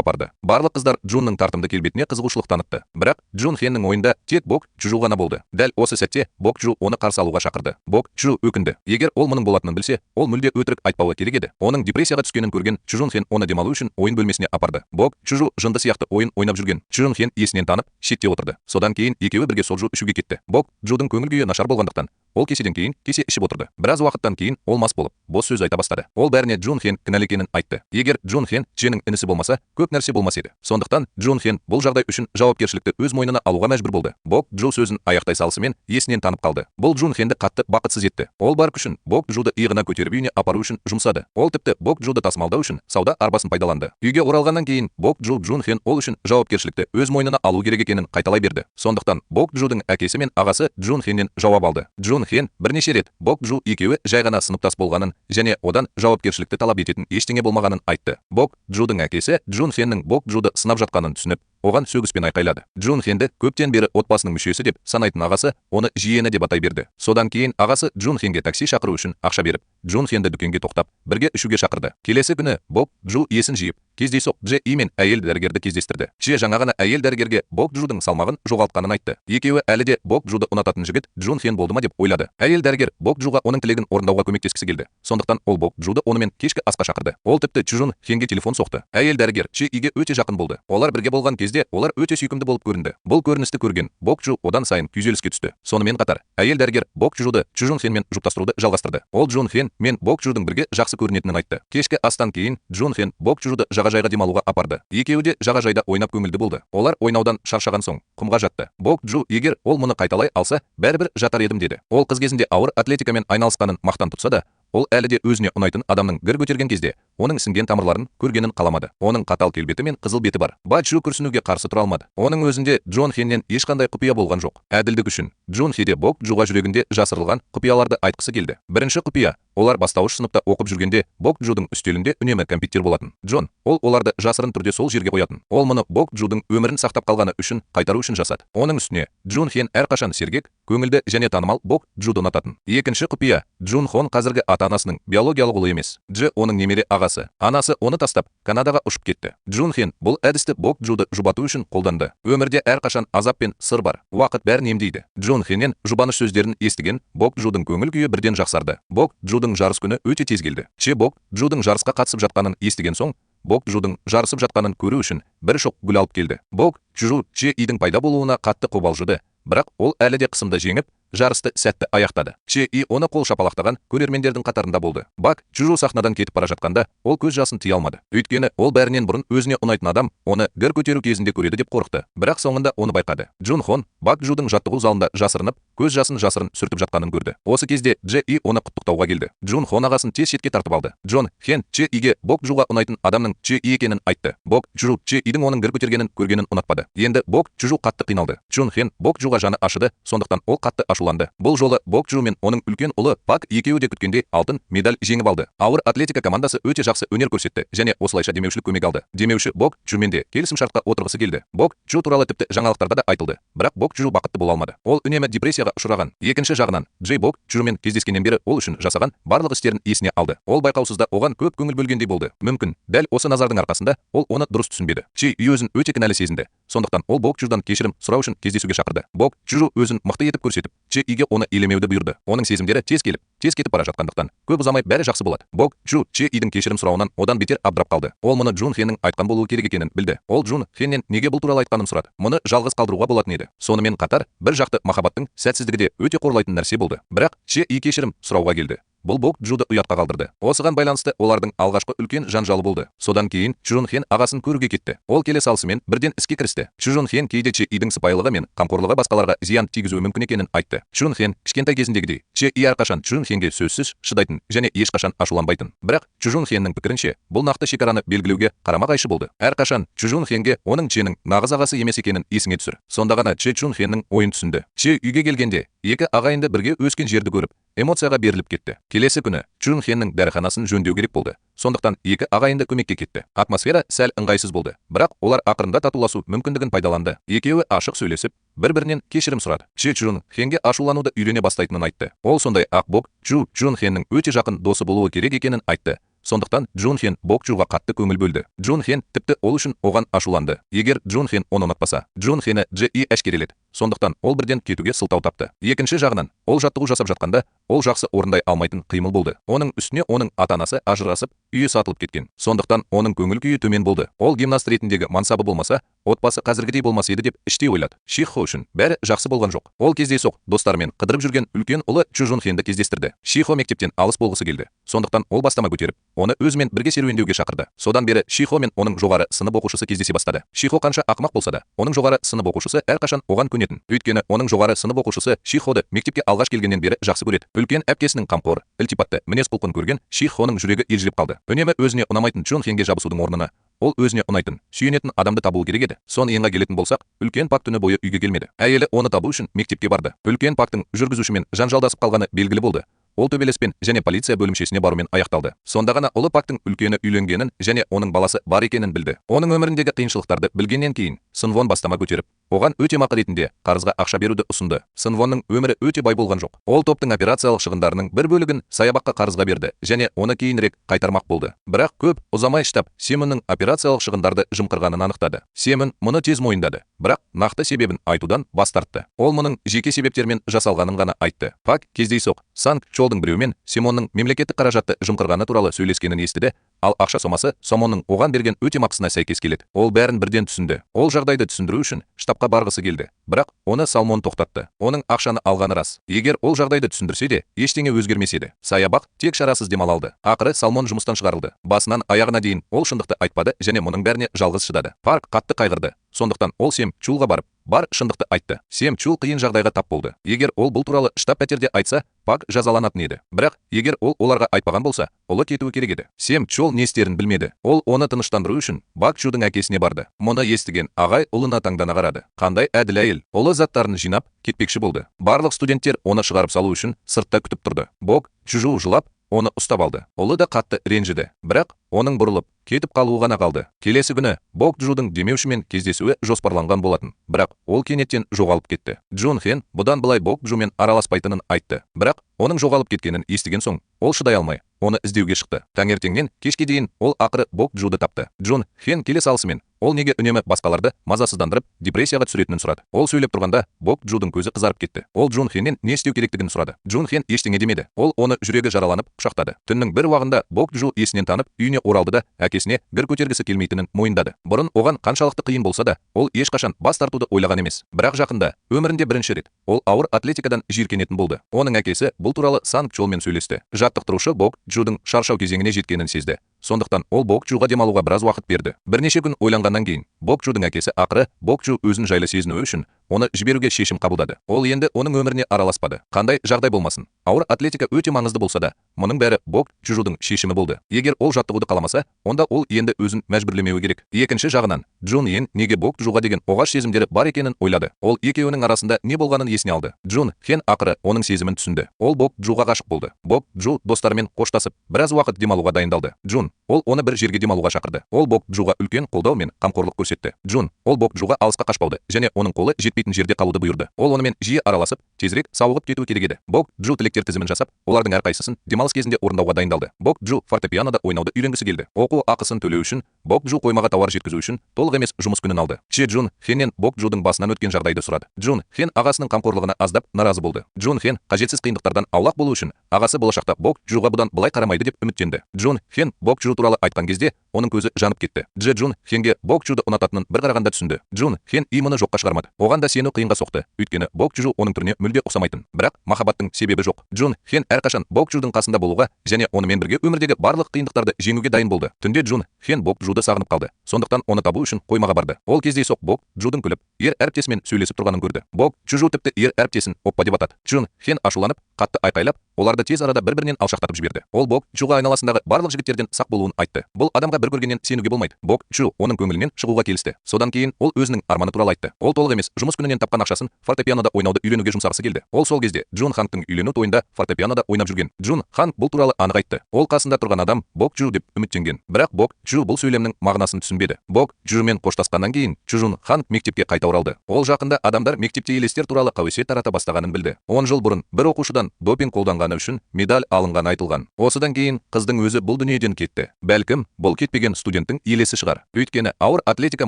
Speaker 2: апарды. Барлық қыздар Джунның тартымды келбетіне қызығушылық танытты. Бірақ Джун Хеннің ойында тек Бок Джу ғана болды. Дәл осы сәтте Бок Джу оны қарсы алуға шақырды. Бок Джу өкінді. Егер ол мұның болатынын білсе, ол мүлде өтірік айтпауы керек еді. Оның депрессияға түскенін көрген Чжун Хен оны демалу үшін ойын бөлмесіне апарды. Бок Джу жынды сияқты ойын ойнап жүрген. Чжун Хен есінен танып, шетте отырды. Содан кейін екеуі бірге соджу ішуге кетті. Бок Джудың көңіл күйі нашар болғандықтан, ол кеседен кейін кесе ішіп отырды. Біраз уақыттан кейін ол мас болып, бос сөз айта бастады. Ол бәріне Джун Хен кінәлі екенін айтты. Егер Джун Хен Ченің інісі болмаса, көп нәрсе болмас еді. Сондықтан Джун Хен бұл жағдай үшін жауапкершілікті өз мойнына алуға мәжбүр болды. Бок Джу сөзін аяқтай салысымен есінен танып қалды. Бұл Джун Хенді қатты бақытсыз етті. Ол бар күшін Бок Джуды иығына көтеріп үйіне апару үшін жұмсады. Ол тіпті Бок Джуды тасымалдау үшін сауда арбасын пайдаланды. Үйге оралғаннан кейін Бок Джу Джун Хен ол үшін жауапкершілікті өз мойнына алу керек екенін қайталай берді. Сондықтан Бок Джудың әкесі мен ағасы Джун Хеннен жауап алды. Джун Хен бірнеше рет Бок Джу екеуі жай ғана сыныптас болғанын және одан жауапкершілікті талап ететін ештеңе болмағанын айтты. Бок Джудың әкесі Джун Хеннің Бок Джуды сынап жатқанын түсініп, оған сөгіспен айқайлады. Джун Хенді көптен бері отбасының мүшесі деп санайтын ағасы оны жиені деп атай берді. Содан кейін ағасы Джун Хенге такси шақыру үшін ақша беріп, Джун Хенді дүкенге тоқтап, бірге ішуге шақырды. Келесі күні Бок Джу есін жиып, кездейсоқ Дже И мен әйел дәрігерді кездестірді. Че жаңа ғана әйел дәрігерге Бок Джудың салмағын жоғалтқанын айтты. Екеуі әлі де Бок Джуды ұнататын жігіт Джун Хен болды ма деп ойлады. Әйел дәрігер Бок Джуға оның тілегін орындауға көмектескісі келді. Сондықтан ол Бок Джуды онымен кешкі асқа шақырды. Ол тіпті Чжун Хенге телефон соқты. Әйел дәрігер Че Иге өте жақын болды. Олар бірге болған кезде олар өте сүйкімді болып көрінді. Бұл көріністі көрген Бок Джу одан сайын күйзеліске түсті. Сонымен қатар, әйел дәрігер Бок Джуды Чжун Хенмен жұптастыруды жалғастырды. Ол Джун Хен мен Бок Джудың бірге жақсы көрінетінін айтты. Кешкі астан кейін Джун Хен Бок Джуды жағажайға демалуға апарды. Екеуі де жағажайда ойнап көңілді болды. Олар ойнаудан шаршаған соң құмға жатты. Бок Джу егер ол мұны қайталай алса, бәрібір жатар едім деді. Ол қыз кезінде ауыр атлетикамен айналысқанын мақтан тұтса да, ол әлі де өзіне ұнайтын адамның гір көтерген кезде оның ісінген тамырларын көргенін қаламады. Оның қатал келбеті мен қызыл беті бар. Ба Джу күрсінуге қарсы тұра алмады. Оның өзінде Джон Хеннен ешқандай құпия болған жоқ. Әділдік үшін Джун Хеде Бок Джуға жүрегінде жасырылған құпияларды айтқысы келді. Бірінші құпия: олар бастауыш сыныпта оқып жүргенде Бок Джудың үстелінде үнемі кәмпиттер болатын. Джон, ол оларды жасырын түрде сол жерге қоятын. Ол мұны Бок Джудың өмірін сақтап қалғаны үшін қайтару үшін жасады. Оның үстіне Джун Хен әрқашан сергек, көңілді және танымал Бок Джуды ұнататын. Екінші құпия: Джун Хон қазіргі ата-анасының биологиялық ұлы емес. Дж оның немере ағасы. Анасы оны тастап, Канадаға ұшып кетті. Джун Хен бұл әдісті Бок Джуды жұбату үшін қолданды. Өмірде әрқашан азап пен сыр бар. Уақыт бәрін емдейді. Джун Хеннен жұбаныш сөздерін естіген Бок Джудың көңіл күйі бірден жақсарды. Бок Джудың жарыс күні өте тез келді. Че Бок Джудың жарысқа қатысып жатқанын естіген соң, Бок Джудың жарысып жатқанын көру үшін бір шоқ гүл алып келді. Бок Джу Че Идің пайда болуына қатты қобалжыды, бірақ ол әлі де қысымды жеңіп, жарысты сәтті аяқтады. Че И оны қол шапалақтаған көрермендердің қатарында болды. Бак Джу сахнадан кетіп бара жатқанда, ол көз жасын тыя алмады. Өйткені ол бәрінен бұрын өзіне ұнайтын адам оны гір көтеру кезінде көреді деп қорықты. Бірақ соңында оны байқады. Джун Хон Бак Джудың жаттығу залында жасырынып, көз жасын жасырын сүртіп жатқанын көрді. Осы кезде Дж И оны құттықтауға келді. Джун Хон ағасын тез шетке тартып алды. Джон Хен Че Иге Бок Джуға ұнайтын адамның Че И екенін айтты. Бок Джу Че Идің оның гір көтергенін көргенін ұнатпады. Енді Бок Джу қатты қиналды. Джун Хен Бок Джуға жаны ашыды, сондықтан ол қатты ашуланды. ашуланды. Бұл жолы Бок Чжу мен оның үлкен ұлы Пак екеуі де күткендей алтын медаль жеңіп алды. Ауыр атлетика командасы өте жақсы өнер көрсетті және осылайша демеушілік көмек алды. Демеуші Бок Чжумен де келісімшартқа отырғысы келді. Бок Чжу туралы тіпті жаңалықтарда да айтылды. Бірақ Бок Чжу бақытты бола алмады. Ол үнемі депрессияға ұшыраған. Екінші жағынан, Джей Бок Чжумен кездескеннен бері ол үшін жасаған барлық істерін есіне алды. Ол байқаусызда оған көп көңіл бөлгендей болды. Мүмкін, дәл осы назардың арқасында ол оны дұрыс түсінбеді. Чжи өзін өте кінәлі сезінді. Сондықтан ол Бок Чжудан кешірім сұрау үшін кездесуге шақырды. Бок Чжу өзін мықты етіп көрсетіп, Чжи Иге оны елемеуді бұйырды. Оның сезімдері тез келіп, тез кетіп бара жатқандықтан көп ұзамай бәрі жақсы болады. Бок Чжу Чжи Идің кешірім сұрауынан одан бетер абдырап қалды. Ол мұны Джун Хеннің айтқан болуы керек екенін білді. Ол Джун Хеннен неге бұл туралы айтқанын сұрады. Мұны жалғыз қалдыруға болатын еді. Сонымен қатар, бір жақты махаббаттың сәтсіздігі де өте қорлайтын нәрсе болды. Бірақ Чжи И кешірім сұрауға келді. Бұл Бок Чжуды ұятқа қалдырды. Осыған байланысты олардың алғашқы үлкен жанжалы болды. Содан кейін Чжун Хен ағасын көруге кетті. Ол келе салысымен бірден іске кірісті. Чжун Хен кейде Чжи Идің сыпайылығы мен қамқорлығы басқаларға зиян тигізуі мүмкін екенін айтты. Чжун Хен кішкентай кезіндегідей Чжи И әрқашан Чжун Хенге сөзсіз шыдайтын және ешқашан ашуланбайтын. Бірақ Чжун Хеннің пікірінше, бұл нақты шекараны белгілеуге қарама-қайшы болды. Әрқашан Чжун Хенге оның Чженің нағыз ағасы емес екенін есіңе түсір. Сонда ғана Чжи Чжун Хеннің ойын түсінді. Чжи үйге келгенде екі ағайынды бірге өскен жерді көріп, эмоцияға беріліп кетті. Келесі күні Чжун Хеннің дәріханасын жөндеу керек болды. Сондықтан екі ағайынды көмекке кетті. Атмосфера сәл ыңғайсыз болды. Бірақ олар ақырында татуласу мүмкіндігін пайдаланды. Екеуі ашық сөйлесіп, бір-бірінен кешірім сұрады. Чжи Чжун Хенге ашулануды үйрене бастайтынын айтты. Ол сондай ақ Бок Чжу Чжун Хеннің өте жақын досы болуы керек екенін айтты. Сондықтан Джун Хен Бок Чжуға қатты көңіл бөлді. Джун Хен тіпті ол үшін оған ашуланды. Егер Джун Хен оны ұнатпаса, Джун Хені Джи И әшкереледі. Сондықтан ол бірден кетуге сылтау тапты. Екінші жағынан, ол жаттығу жасап жатқанда, ол жақсы орындай алмайтын қимыл болды. Оның үстіне оның ата-анасы ажырасып, үйі сатылып кеткен. Сондықтан оның көңіл күйі төмен болды. Ол гимнаст ретіндегі мансабы болмаса, отбасы қазіргідей болмас еді деп іштей ойлады. Шихо үшін бәрі жақсы болған жоқ. Ол кездейсоқ достарымен қыдырып жүрген үлкен ұлы Чжун Хенді кездестірді. Шихо мектептен алыс болғысы келді. Сондықтан ол бастама көтеріп, оны өзімен бірге серуендеуге шақырды. Содан бері Шихо мен оның жоғары сынып оқушысы кездесе бастады. Шихо қанша ақымақ болса да, оның жоғары сынып оқушысы әрқашан оған көнетін. Өйткені оның жоғары сынып оқушысы Шиходы мектепке алғаш келгеннен бері жақсы көреді. Үлкен әпкесінің қамқор, ілтипатты мінез-құлқын көрген Шихоның жүрегі елжіреп қалды. Үнемі өзіне ұнамайтын Чжун Хенге жабысудың орнына ол өзіне ұнайтын, сүйенетін адамды табуы керек еді. Сон Енға келетін болсақ, үлкен Пак түні бойы үйге келмеді. Әйелі оны табу үшін мектепке барды. Үлкен Пактың жүргізушімен жанжалдасып қалғаны белгілі болды. Ол төбелеспен және полиция бөлімшесіне барумен аяқталды. Сонда ғана ұлы Пактың үлкені үйленгенін және оның баласы бар екенін білді. Оның өміріндегі қиыншылықтарды білгеннен кейін Сынвон бастама көтеріп, оған өтемақы ретінде қарызға ақша беруді ұсынды. Сынвонның өмірі өте бай болған жоқ. Ол топтың операциялық шығындарының бір бөлігін саябаққа қарызға берді және оны кейінірек қайтармақ болды. Бірақ көп ұзамай штаб Семіннің операциялық шығындарды жымқырғанын анықтады. Семін мұны тез мойындады, бірақ нақты себебін айтудан бас тартты. Ол мұның жеке себептермен жасалғанын ғана айтты. Пак кездейсоқ Санг Чолдың біреумен Симонның мемлекеттік қаражатты жымқырғаны туралы сөйлескенін естіді, ал ақша сомасы Сомонның оған берген өтемақысына сәйкес келеді. Ол бәрін бірден түсінді. Ол жағдайды түсіндіру үшін штабқа барғысы келді. Бірақ оны Салмон тоқтатты. Оның ақшаны алғаны рас. Егер ол жағдайды түсіндірсе де, ештеңе өзгермес еді. Саябақ тек шарасыз демала алды. Ақыры Салмон жұмыстан шығарылды. Басынан аяғына дейін ол шындықты айтпады және мұның бәріне жалғыз шыдады. Парк қатты қайғырды. Сондықтан ол Сем Чулға барып, бар шындықты айтты. Сем Чул қиын жағдайға тап болды. Егер ол бұл туралы штаб пәтерде айтса, Пак жазаланатын еді. Бірақ егер ол оларға айтпаған болса, ұлы кетуі керек еді. Сем Чол не істерін білмеді. Ол оны тыныштандыру үшін Бак Чудың әкесіне барды. Мұны естіген ағай ұлына таңдана қарады. Қандай әділ әйел. Ұлы заттарын жинап, кетпекші болды. Барлық студенттер оны шығарып салу үшін сыртта күтіп тұрды. Бок Чжу жылап, оны ұстап алды. Ұлы да қатты ренжіді. Бірақ оның бұрылып, кетіп қалуы ғана қалды. Келесі күні Бок Чжудың демеушімен кездесуі жоспарланған болатын. Бірақ ол кенеттен жоғалып кетті. Джун Хен бұдан былай Бок Чжумен араласпайтынын айтты. Бірақ оның жоғалып кеткенін естіген соң, ол шыдай алмай, оны іздеуге шықты. Таңертеңнен кешке дейін ол ақыры Бок Чжуды тапты. Джун Хен келе салысымен ол неге үнемі басқаларды мазасыздандырып, депрессияға түсіретінін сұрады. Ол сөйлеп тұрғанда Бок Чжудың көзі қызарып кетті. Ол Джун Хеннен не істеу керектігін сұрады. Джун Хен ештеңе демеді. Ол оны жүрегі жараланып құшақтады. Түннің бір уағында Бок Чжу есінен танып, үйіне оралды да әкесіне гір көтергісі келмейтінін мойындады. Бұрын оған қаншалықты қиын болса да, ол ешқашан бас тартуды ойлаған емес. Бірақ жақында өмірінде бірінші рет ол ауыр атлетикадан жиіркенетін болды. Оның әкесі бұл туралы Санг Чолмен сөйлесті. Жаттықтырушы Бок Чжудың шаршау кезеңіне жеткенін сезді. Сондықтан ол Бок Чжуға демалуға біраз уақыт берді. Бірнеше күн ойланғаннан кейін Бок Чжудың әкесі ақыры Бок Чжу өзін жайлы сезінуі үшін оны жіберуге шешім қабылдады. Ол енді оның өміріне араласпады. Қандай жағдай болмасын, ауыр атлетика өте маңызды болса да, мұның бәрі Бок Чжудың шешімі болды. Егер ол жаттығуды қаламаса, онда ол енді өзін мәжбүрлемеуі керек. Екінші жағынан, Джун Йен неге Бок Чжуға деген оғаш сезімдері бар екенін ойлады. Ол екеуінің арасында не болғанын есіне алды. Джун Хен ақыры оның сезімін түсінді. Ол Бок Чжуға ғашық болды. Бок Чжу достарымен қоштасып, біраз уақыт демалуға дайындалды. Джун, ол оны бір жерге демалуға шақырды. Ол Бок Чжуға үлкен қолдау мен қамқорлық көрсетті. Джун, ол Бок Чжуға алысқа қашпауды және оның қолы жетпейтін жерде қалуды бұйырды. Ол онымен жиі араласып, тезірек сауығып кетуі керек еді. Бок Чжу тілектер тізімін жасап, олардың әрқайсысын демалыс кезінде орындауға дайындалды. Бок Чжу фортепианода ойнауды үйренгісі келді. Оқу ақысын төлеу үшін Бок Чжу қоймаға тауар жеткізу үшін толық емес жұмыс күнін алды. Че Джун Хеннен Бок Чжудың басынан өткен жағдайды сұрады. Джун Хен ағасының қамқорлығына аздап наразы болды. Джун Хен қажетсіз қиындықтардан аулақ болу үшін ағасы болашақта Бок Чжуға бұдан былай қарамайды деп үміттенді. Джун Хен Бок Чжу туралы айтқан кезде оның көзі жанып кетті. Дже Джун Хенге Бок Чжуды ұнататынын бір қарағанда түсінді. Джун Хен и мұны жоққа шығармады. Оған да сену қиынға соқты. Өйткені Бок Чжу оның түріне мүлде ұқсамайтын. Бірақ махаббаттың себебі жоқ. Джун Хен әрқашан Бок Чжудың қасында болуға және онымен бірге өмірдегі барлық қиындықтарды жеңуге дайын болды. Түнде Джун Хен Бок Чжуды сағынып қалды. Сондықтан оны табу үшін қоймаға барды. Ол кездейсоқ Бок Чжудың күліп, ер әріптесімен сөйлесіп тұрғанын көрді. Бок Чжу тіпті ер әріптесін оппа деп атады. Джун Хен ашуланып, қатты айқайлап, оларды тез арада бір-бірінен алшақтатып жіберді. Ол Бок Чжуға айналасындағы барлық жігіттерден сақ болуын айтты. Бұл адамға бір көргеннен сенуге болмайды. Бок Чжу оның көңілінен шығуға келісті. Содан кейін ол өзінің арманы туралы айтты. Ол толық емес жұмыс күнінен тапқан ақшасын фортепианода ойнауды үйренуге жұмсағысы келді. Ол сол кезде Джун Хангтың үйлену тойында фортепианода ойнап жүрген. Джун Ханг бұл туралы анық айтты. Ол қасында тұрған адам Бок Чжу деп үміттенген. Бірақ Бок Чжу бұл сөйлемнің мағынасын түсінбеді. Бок Чжумен қоштасқаннан кейін Чжун Ханг мектепке қайта оралды. Ол жақында адамдар мектепте елестер туралы қауесет тарата бастағанын білді. 10 жыл бұрын бір оқушыдан допинг қолданғаны үшін медаль алынғаны айтылған. Осыдан кейін қыздың өзі бұл дүниеден кетті. Бәлкім, бұл кетпеген студенттің елесі шығар. Өйткені ауыр атлетика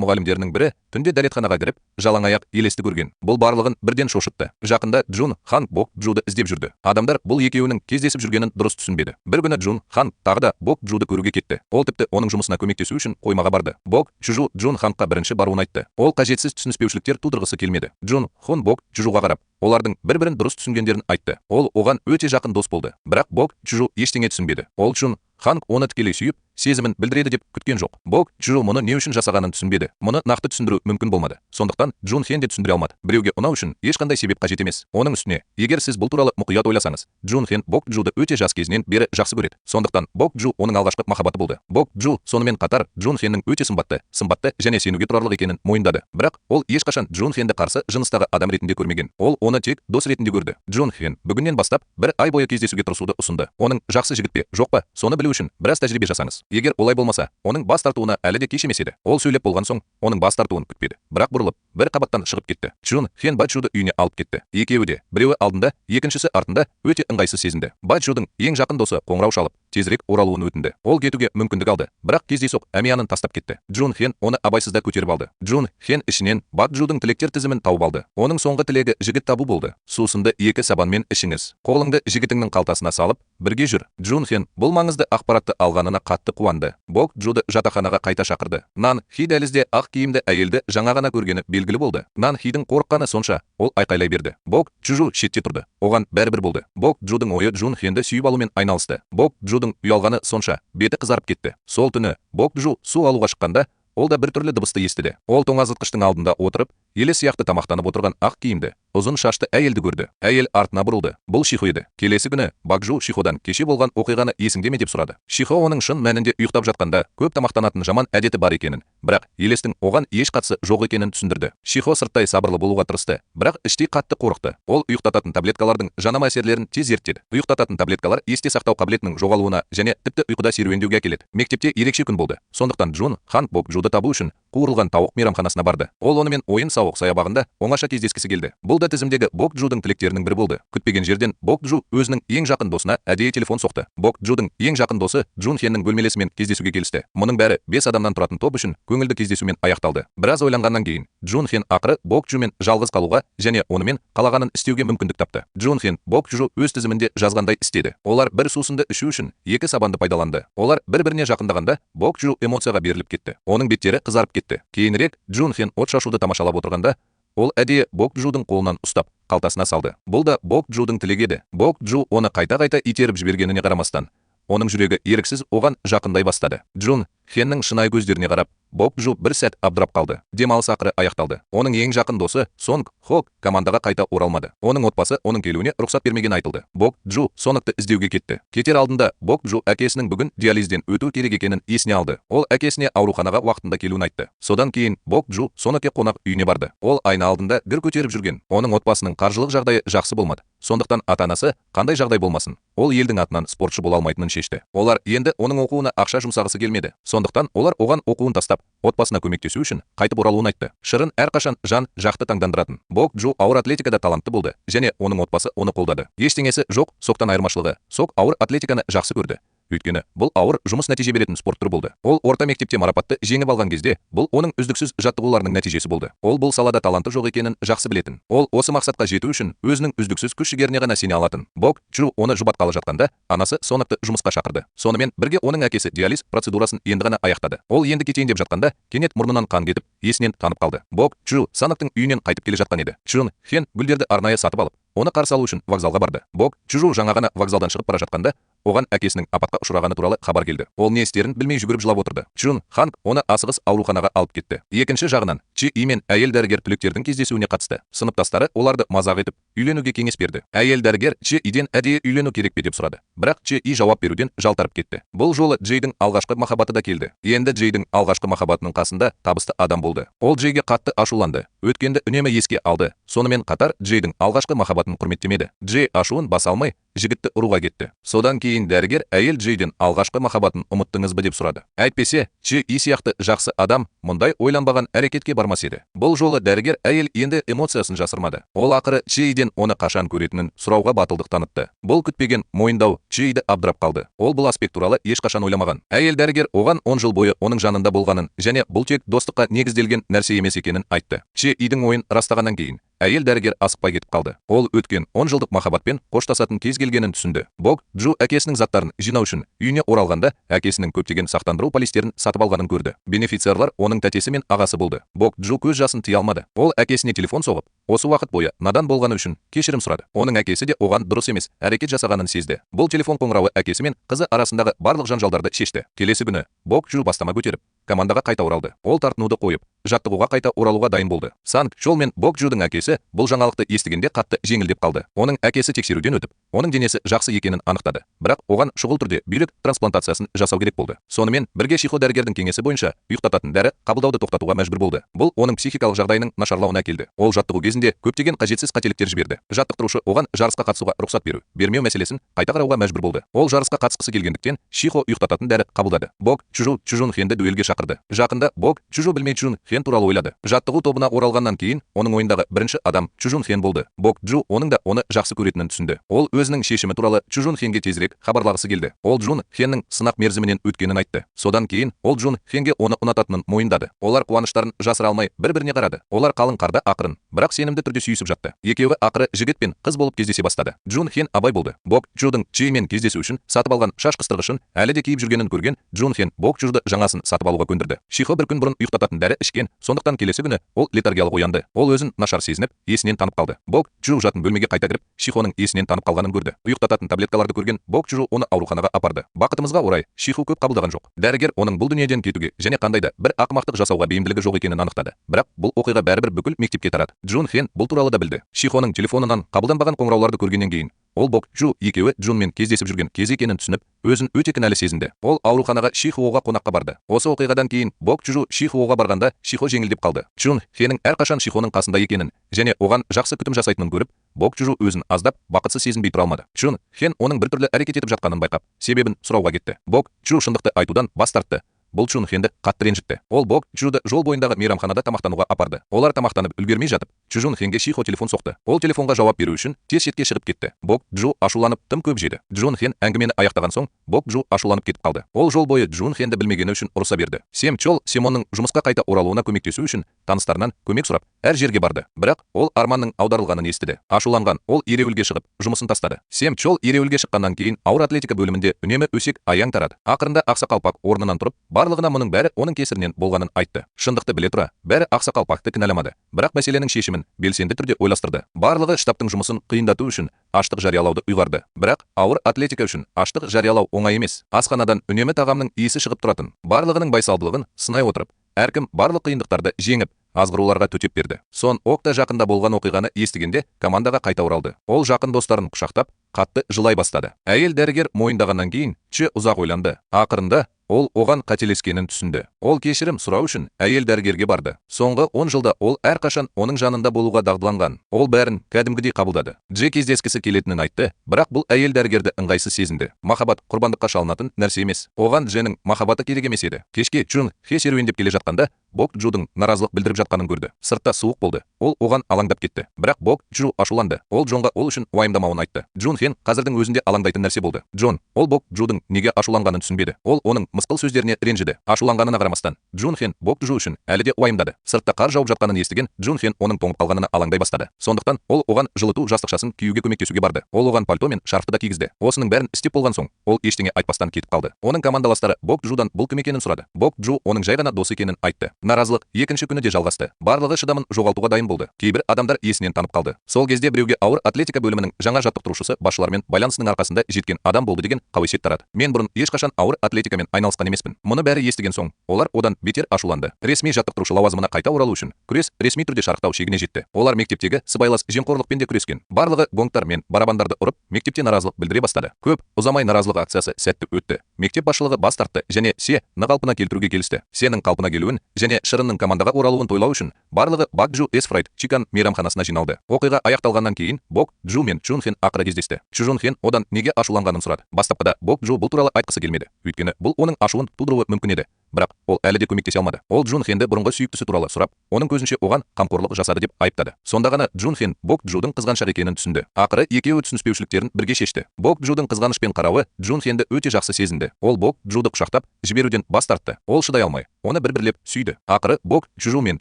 Speaker 2: мұғалімдерінің бірі түнде дәретханаға кіріп, жалаң аяқ елесті көрген. Бұл барлығын бірден шошытты. Жақында Джун Ханг Бок Чжуды іздеп жүрді. Адамдар бұл екеуінің кездесіп жүргенін дұрыс түсінбеді. Бір күні Джун Ханг тағы да Бок Чжуды көруге кетті. Ол тіпті оның жұмысына көмектесу үшін қоймаға барды. Бок Чжу Джун Хангқа бірінші баруын айтты. Ол қажетсіз түсініспеушіліктер тудырғысы келмеді. Джун Хон Бок Чжуға қарап, олардың бір-бірін дұрыс түсінгендерін айтты. Ол оған өте жақын дос болды. Бірақ Бок Чжу ештеңе түсінбеді. Ол Джун Ханг оны тікелей сүйіп, сезімін білдіреді деп күткен жоқ. Бок Чжу мұны не үшін жасағанын түсінбеді. Мұны нақты түсіндіру мүмкін болмады. Сондықтан Джун Хен де түсіндіре алмады. Біреуге ұнау үшін ешқандай себеп қажет емес. Оның үстіне, егер сіз бұл туралы мұқият ойласаңыз, Джун Хен Бок Чжуды өте жас кезінен бері жақсы көреді. Сондықтан Бок Чжу оның алғашқы махаббаты болды. Бок Чжу сонымен қатар Джун Хеннің өте сымбатты және сенуге тұрарлық екенін мойындады. Бірақ ол ешқашан Джун Хенді қарсы жыныстағы адам ретінде көрмеген. Ол оны тек дос ретінде көрді. Джун Хен бүгіннен бастап бір ай бойы кездесуге тырысуды ұсынды. Оның жақсы жігіт пе, жоқ па, соны білу үшін біраз тәжірибе жасаңыз. Егер олай болмаса, оның бас тартуына әлі де кеш емес еді. Ол сөйлеп болған соң, оның бас тартуын күтпеді. Бірақ бұрылып, бір қабаттан шығып кетті. Джун Хен Баджуды үйіне алып кетті. Екеуі де, біреуі алдында, екіншісі артында өте ыңғайсыз сезінді. Баджудың ең жақын досы қоңырау шалып, тезірек оралуын өтінді. Ол кетуге мүмкіндік алды, бірақ кездейсоқ әмиянын тастап кетті. Джун Хен оны абайсызда көтеріп алды. Джун Хен ішінен Баджудың тілектер тізімін тауып алды. Оның соңғы тілегі жігіт табу болды. Сусынды екі сабанмен ішіңіз. Қолыңды жігітіңнің қалтасына салып, бірге жүр. Джун Хен бұл маңызды ақпаратты алғанына қатты қуанды. Бок Джуды жатақханаға қайта шақырды. Нан Хи дәлізде ақ киімді әйелді жаңа ғана көргені белгілі болды. Нан Хидің қорыққаны сонша, ол айқайлай берді. Бок Чжу шетте тұрды. Оған бәрібір болды. Бок Джудың ойы Джун Хенді сүйіп алумен айналысты. Бок Джудың ұялғаны сонша, беті қызарып кетті. Сол түні Бок Джу су алуға шыққанда, ол да бір түрлі дыбысты естіді. Ол тоңазытқыштың алдында отырып, елес сияқты тамақтанып отырған ақ киімді, ұзын шашты әйелді көрді. Әйел артына бұрылды. Бұл Шихо еді. Келесі күні Бакжу Шиходан кеше болған оқиғаны есіңде ме деп сұрады. Шихо оның шын мәнінде ұйықтап жатқанда көп тамақтанатын жаман әдеті бар екенін, бірақ елестің оған еш қатысы жоқ екенін түсіндірді. Шихо сырттай сабырлы болуға тырысты, бірақ іштей қатты қорықты. Ол ұйықтататын таблеткалардың жанама әсерлерін тез зерттеді. Ұйықтататын таблеткалар есте сақтау қабілетінің жоғалуына және тіпті ұйқыда серуендеуге әкеледі. Мектепте ерекше күн болды. Сондықтан Джун Ханг Бок Джуды табу үшін қуырылған тауық мейрамханасына барды. Ол онымен ойын-сауық саябағында оңаша кездескісі келді. Бұл да тізімдегі Бок Джудың тілектерінің бірі болды. Күтпеген жерден Бок Джу өзінің ең жақын досына әдейі телефон соқты. Бок Джудың ең жақын досы Джун Хеннің бөлмелесімен кездесуге келісті. Мұның бәрі 5 адамнан тұратын топ үшін көңілді кездесумен аяқталды. Біраз ойланғаннан кейін Джун Хен ақыры Бок Джумен жалғыз қалуға және онымен қалағанын істеуге мүмкіндік тапты. Джун Хен Бок Джу өз тізімінде жазғандай істеді. Олар бір сусынды ішу үшін екі сабанды пайдаланды. Олар бір-біріне жақындағанда Бок Джу эмоцияға беріліп кетті. Оның беттері қызарып кетті. Кейінірек Джун Хен от шашуды тамашалап отырғанда, ол әдейі Бок Джудың қолынан ұстап, қалтасына салды. Бұл да Бок Джудың тілегі еді. Бок Джу оны қайта-қайта итеріп жібергеніне қарамастан, оның жүрегі еріксіз оған жақындай бастады. Джун Хеннің шынайы көздеріне қарап, Бок Джу бір сәт абдырап қалды. Демалыс ақыры аяқталды. Оның ең жақын досы Сонг Хок командаға қайта оралмады. Оның отбасы оның келуіне рұқсат бермегені айтылды. Бок Джу Сонгты іздеуге кетті. Кетер алдында Бок Джу әкесінің бүгін диализден өту керек екенін есіне алды. Ол әкесіне ауруханаға уақытында келуін айтты. Содан кейін Бок Джу Сонгке қонақ үйіне барды. Ол айна алдында гір көтеріп жүрген. Оның отбасының қаржылық жағдайы жақсы болмады. Сондықтан ата-анасы қандай жағдай болмасын, ол елдің атынан спортшы бола алмайтынын шешті. Олар енді оның оқуына ақша жұмсағысы келмеді. Сондықтан олар оған оқуын тастап, отбасына көмектесу үшін қайтып оралуын айтты. Шырын әрқашан жан жақты таңдандыратын. Бок Джу ауыр атлетикада талантты болды және оның отбасы оны қолдады. Ештеңесі жоқ Соктан айырмашылығы. Сок ауыр атлетиканы жақсы көрді. Өйткені бұл ауыр жұмыс нәтиже беретін спорт түрі болды. Ол орта мектепте марапатты жеңіп алған кезде, бұл оның үздіксіз жаттығуларының нәтижесі болды. Ол бұл салада таланты жоқ екенін жақсы білетін. Ол осы мақсатқа жету үшін өзінің үздіксіз күш жігеріне ғана сене алатын. Бок Чжу оны жұбатқалы жатқанда, анасы Соныкты жұмысқа шақырды. Сонымен бірге оның әкесі диализ процедурасын енді ғана аяқтады. Ол енді кетейін деп жатқанда, кенет мұрнынан қан кетіп, есінен танып қалды. Бок Чжу Саныктың үйінен қайтып келе жатқан еді. Чжун Хен гүлдерді арнайы сатып алып, оны қарсы алу үшін вокзалға барды. Бок Чжу жаңа ғана вокзалдан шығып бара жатқанда, оған әкесінің апатқа ұшырағаны туралы хабар келді. Ол не істерін білмей жүгіріп жылап отырды. Чжун Ханг оны асығыс ауруханаға алып кетті. Екінші жағынан, Чи И мен әйел дәрігер түлектердің кездесуіне қатысты. Сыныптастары оларды мазақ етіп, үйленуге кеңес берді. Әйел дәрігер Чи Иден әдейі үйлену керек пе деп сұрады. Бірақ Чи И жауап беруден жалтарып кетті. Бұл жолы Джейдің алғашқы махаббаты да келді. Енді Джейдің алғашқы махаббатының қасында табысты адам болды. Ол Джейге қатты ашуланды. Өткенді үнемі еске алды. Сонымен қатар Джейдің алғашқы махаббатын құрметтемеді. Джей ашуын баса алмай, жігітті ұруға кетті. Содан кейін дәрігер әйел Джейден алғашқы махаббатын ұмыттыңыз ба деп сұрады. Әйтпесе, Джей И сияқты жақсы адам мұндай ойланбаған әрекетке бармас еді. Бұл жолы дәрігер әйел енді эмоциясын жасырмады. Ол ақыры Джейден оны қашан көретінін сұрауға батылдық танытты. Бұл күтпеген мойындау Джейді абдырап қалды. Ол бұл аспект туралы ешқашан ойламаған. Әйел дәрігер оған 10 жыл бойы оның жанында болғанын және бұл тек достыққа негізделген нәрсе емес екенін айтты. Джей Идің ойын растағаннан кейін әйел дәрігер асықпай кетіп қалды. Ол өткен 10 жылдық махаббатпен қоштасатын кез келгенін түсінді. Бок Джу әкесінің заттарын жинау үшін үйіне оралғанда әкесінің көптеген сақтандыру полистерін сатып алғанын көрді. Бенефициарлар оның тәтесі мен ағасы болды. Бок Джу көз жасын тыя алмады. Ол әкесіне телефон соғып, осы уақыт бойы надан болғаны үшін кешірім сұрады. Оның әкесі де оған дұрыс емес әрекет жасағанын сезді. Бұл телефон қоңырауы әкесі мен қызы арасындағы барлық жанжалдарды шешті. Келесі күні Бок Джу бастама көтеріп, командаға қайта оралды. Ол тартынуды қойып, жаттығуға қайта оралуға дайын болды. Санг Чол мен Бок Джудың әкесі бұл жаңалықты естігенде қатты жеңілдеп қалды. Оның әкесі тексеруден өтіп, оның денесі жақсы екенін анықтады. Бірақ оған шұғыл түрде бүйрек трансплантациясын жасау керек болды. Сонымен бірге Шихо дәрігердің кеңесі бойынша ұйықтататын дәрі қабылдауды тоқтатуға мәжбүр болды. Бұл оның психикалық жағдайының нашарлауына әкелді. Ол жаттығу кезінде көптеген қажетсіз қателіктер жіберді. Жаттықтырушы оған жарысқа қатысуға рұқсат беру, бермеу мәселесін қайта қарауға мәжбүр болды. Ол жарысқа қатысқысы келгендіктен Шихо ұйықтататын дәрі қабылдады. Бок Чжу Чжун Хенді дуэльге шақырды. Жақында Бок Чжу білмей Чжун Хен туралы ойлады. Жаттығу тобына оралғаннан кейін оның ойындағы бірінші адам Чжун Хен болды. Бок Чжу оның да оны жақсы көретінін түсінді. Ол өзінің шешімі туралы Чжун Хенге тезірек хабарлағысы келді. Ол Чжун Хеннің сынақ мерзімінен өткенін айтты. Содан кейін ол Чжун Хенге оны ұнататынын мойындады. Олар қуаныштарын жасыра алмай бір-біріне қарады. Олар қалың қарда ақырын, бірақ сенімді түрде сүйісіп жатты. Екеуі ақыры жігіт пен қыз болып кездесе бастады. Чжун Хен абай болды. Бок Чжудың Чжимен кездесу үшін сатып алған шаш қыстырғышын әлі де киіп жүргенін көрген Чжун Хен Бок Чжуды жаңасын сатып алуға көндірді. Шихо бір күн бұрын ұйықтататын дәрі ішкен, сондықтан келесі күні ол летаргиялық оянды. Ол өзін нашар сезініп, есінен танып қалды. Бок Чжу жатын бөлмеге қайта кіріп, Шихоның есінен танып қалғанын көрді. Ұйықтататын таблеткаларды көрген Бок Чжу оны ауруханаға апарды. Бақытымызға орай, Шихо көп қабылдаған жоқ. Дәрігер оның бұл дүниеден кетуге және қандай да бір ақымақтық жасауға бейімділігі жоқ екенін анықтады. Бірақ бұл оқиға бәрібір бүкіл мектепке тарады. Чжун Хен бұл туралы да білді. Шихоның телефонынан қабылданбаған қоңырауларды көргеннен кейін ол Бок Чжу екеуі Джунмен кездесіп жүрген кез екенін түсініп, өзін өте кінәлі сезінді. Ол ауруханаға Шихуоға қонаққа барды. Осы оқиғадан кейін Бок Чжу Шихуоға барғанда Шихо жеңілдеп қалды. Чжун Хеннің әрқашан Шихоның қасында екенін және оған жақсы күтім жасайтынын көріп, Бок Чжу өзін аздап бақытсыз сезінбей тұра алмады. Чжун Хен оның біртүрлі әрекет етіп жатқанын байқап, себебін сұрауға кетті. Бок Чжу шындықты айтудан бас тартты. Бұл Чжун Хенді қатты ренжітті. Ол Бок Чжуды жол бойындағы мейрамханада тамақтануға апарды. Олар тамақтанып үлгермей жатып, Чжун Хенге Шихо телефон соқты. Ол телефонға жауап беру үшін тез шетке шығып кетті. Бок Чжу ашуланып тым көп жеді. Чжун Хен әңгімені аяқтаған соң, Бок Чжу ашуланып кетіп қалды. Ол жол бойы Чжун Хенді білмегені үшін ұрыса берді. Сем Чол Симонның жұмысқа қайта оралуына көмектесу үшін таныстарынан көмек сұрап, әр жерге барды. Бірақ ол арманның аударылғанын естіді. Ашуланған ол ереуілге шығып, жұмысын тастады. Сем Чол ереуілге шыққаннан кейін ауыр атлетика бөлімінде үнемі өсек аяң тарады. Ақырында ақсақал Пак орнынан тұрып, Барлығына мұның бәрі оның кесірінен болғанын айтты. Шындықты біле тұра, бәрі ақсақал Пакты кінәламады. Бірақ мәселенің шешімін белсенді түрде ойластырды. Барлығы штабтың жұмысын қиындату үшін аштық жариялауды ұйғарды. Бірақ ауыр атлетика үшін аштық жариялау оңай емес. Асханадан үнемі тағамның иісі шығып тұратын. Барлығының байсалдылығын сынай отырып, әркім барлық қиындықтарды жеңіп, азғыруларға төтеп берді. Сон Ок та жақында болған оқиғаны естігенде командаға қайта оралды. Ол жақын достарын құшақтап, қатты жылай бастады. Әйел дәрігер мойындағаннан кейін Чжи ұзақ ойланды. Ақырында ол оған қателескенін түсінді. Ол кешірім сұрау үшін әйел дәрігерге барды. Соңғы 10 жылда ол әрқашан оның жанында болуға дағдыланған. Ол бәрін кәдімгідей қабылдады. Джи кездескісі келетінін айтты, бірақ бұл әйел дәрігерді ыңғайсыз сезінді. Махаббат құрбандыққа шалынатын нәрсе емес. Оған Дженің махаббаты керек емес еді. Кешке Чжун Хе серуендеп келе жатқанда Бок Джудың наразылық білдіріп жатқанын көрді. Сыртта суық болды. Ол оған алаңдап кетті. Бірақ Бок Джу ашуланды. Ол Джонға ол үшін уайымдамауын айтты. Джун Хен қазірдің өзінде алаңдайтын нәрсе болды. Джон, ол Бок Джудың неге ашуланғанын түсінбеді. Ол оның мысқыл сөздеріне ренжіді. Ашуланғанына қарамастан, Джун Хен Бок Джу үшін әлі де уайымдады. Сыртта қар жауып жатқанын естіген Джун Хен оның тоңып қалғанына алаңдай бастады. Сондықтан ол оған жылыту жастықшасын киюге көмектесуге барды. Ол оған пальто мен шарфты да кигізді. Осының бәрін істеп болған соң, ол ештеңе айтпастан кетіп қалды. Оның командаластары Бок Джудан бұл кім екенін сұрады. Бок Джу оның жай ғана досы екенін айтты. Наразылық екінші күні де жалғасты. Барлығы шыдамын жоғалтуға дайын болды. Кейбір адамдар есінен танып қалды. Сол кезде біреуге ауыр атлетика бөлімінің жаңа жаттықтырушысы басшылармен байланысының арқасында жеткен адам болды деген қауесет тарады. Мен бұрын ешқашан ауыр атлетикамен айналысқан емеспін. Мұны бәрі естіген соң, олар одан бетер ашуланды. Ресми жаттықтырушы лауазымына қайта оралу үшін күрес ресми түрде шарықтау шегіне жетті. Олар мектептегі сыбайлас жемқорлықпен де күрескен. Барлығы гонгтар мен барабандарды ұрып, мектепте наразылық білдіре бастады. Көп ұзамай наразылық акциясы сәтті өтті. Мектеп басшылығы бас тартты және Се ны қалпына келтіруге келісті. Сенің қалпына келуін және Шырынның командаға оралуын тойлау үшін барлығы Бак Джу Эс Фрайд Чикан мейрамханасына жиналды. Оқиға аяқталғаннан кейін Бок Джу мен Чжун Хен ақыры кездесті. Чжун Хен одан неге ашуланғанын сұрады. Бастапқыда Бок Джу бұл туралы айтқысы келмеді. Өйткені бұл оның ашуын тудыруы мүмкін еді. Бірақ ол әлі де көмектесе алмады. Ол Джун Хенді бұрынғы сүйіктісі туралы сұрап, оның көзінше оған қамқорлық жасады деп айыптады. Сонда ғана Джун Хен Бок Джудың қызғаншақ екенін түсінді. Ақыры екеуі түсініспеушіліктерін бірге шешті. Бок Джудың қызғанышпен қарауы Джун Хенді өте жақсы сезінді. Ол Бок Джуды құшақтап, жіберуден бас тартты. Ол шыдай алмай, оны бір-бірлеп сүйді. Ақыры Бок Джу мен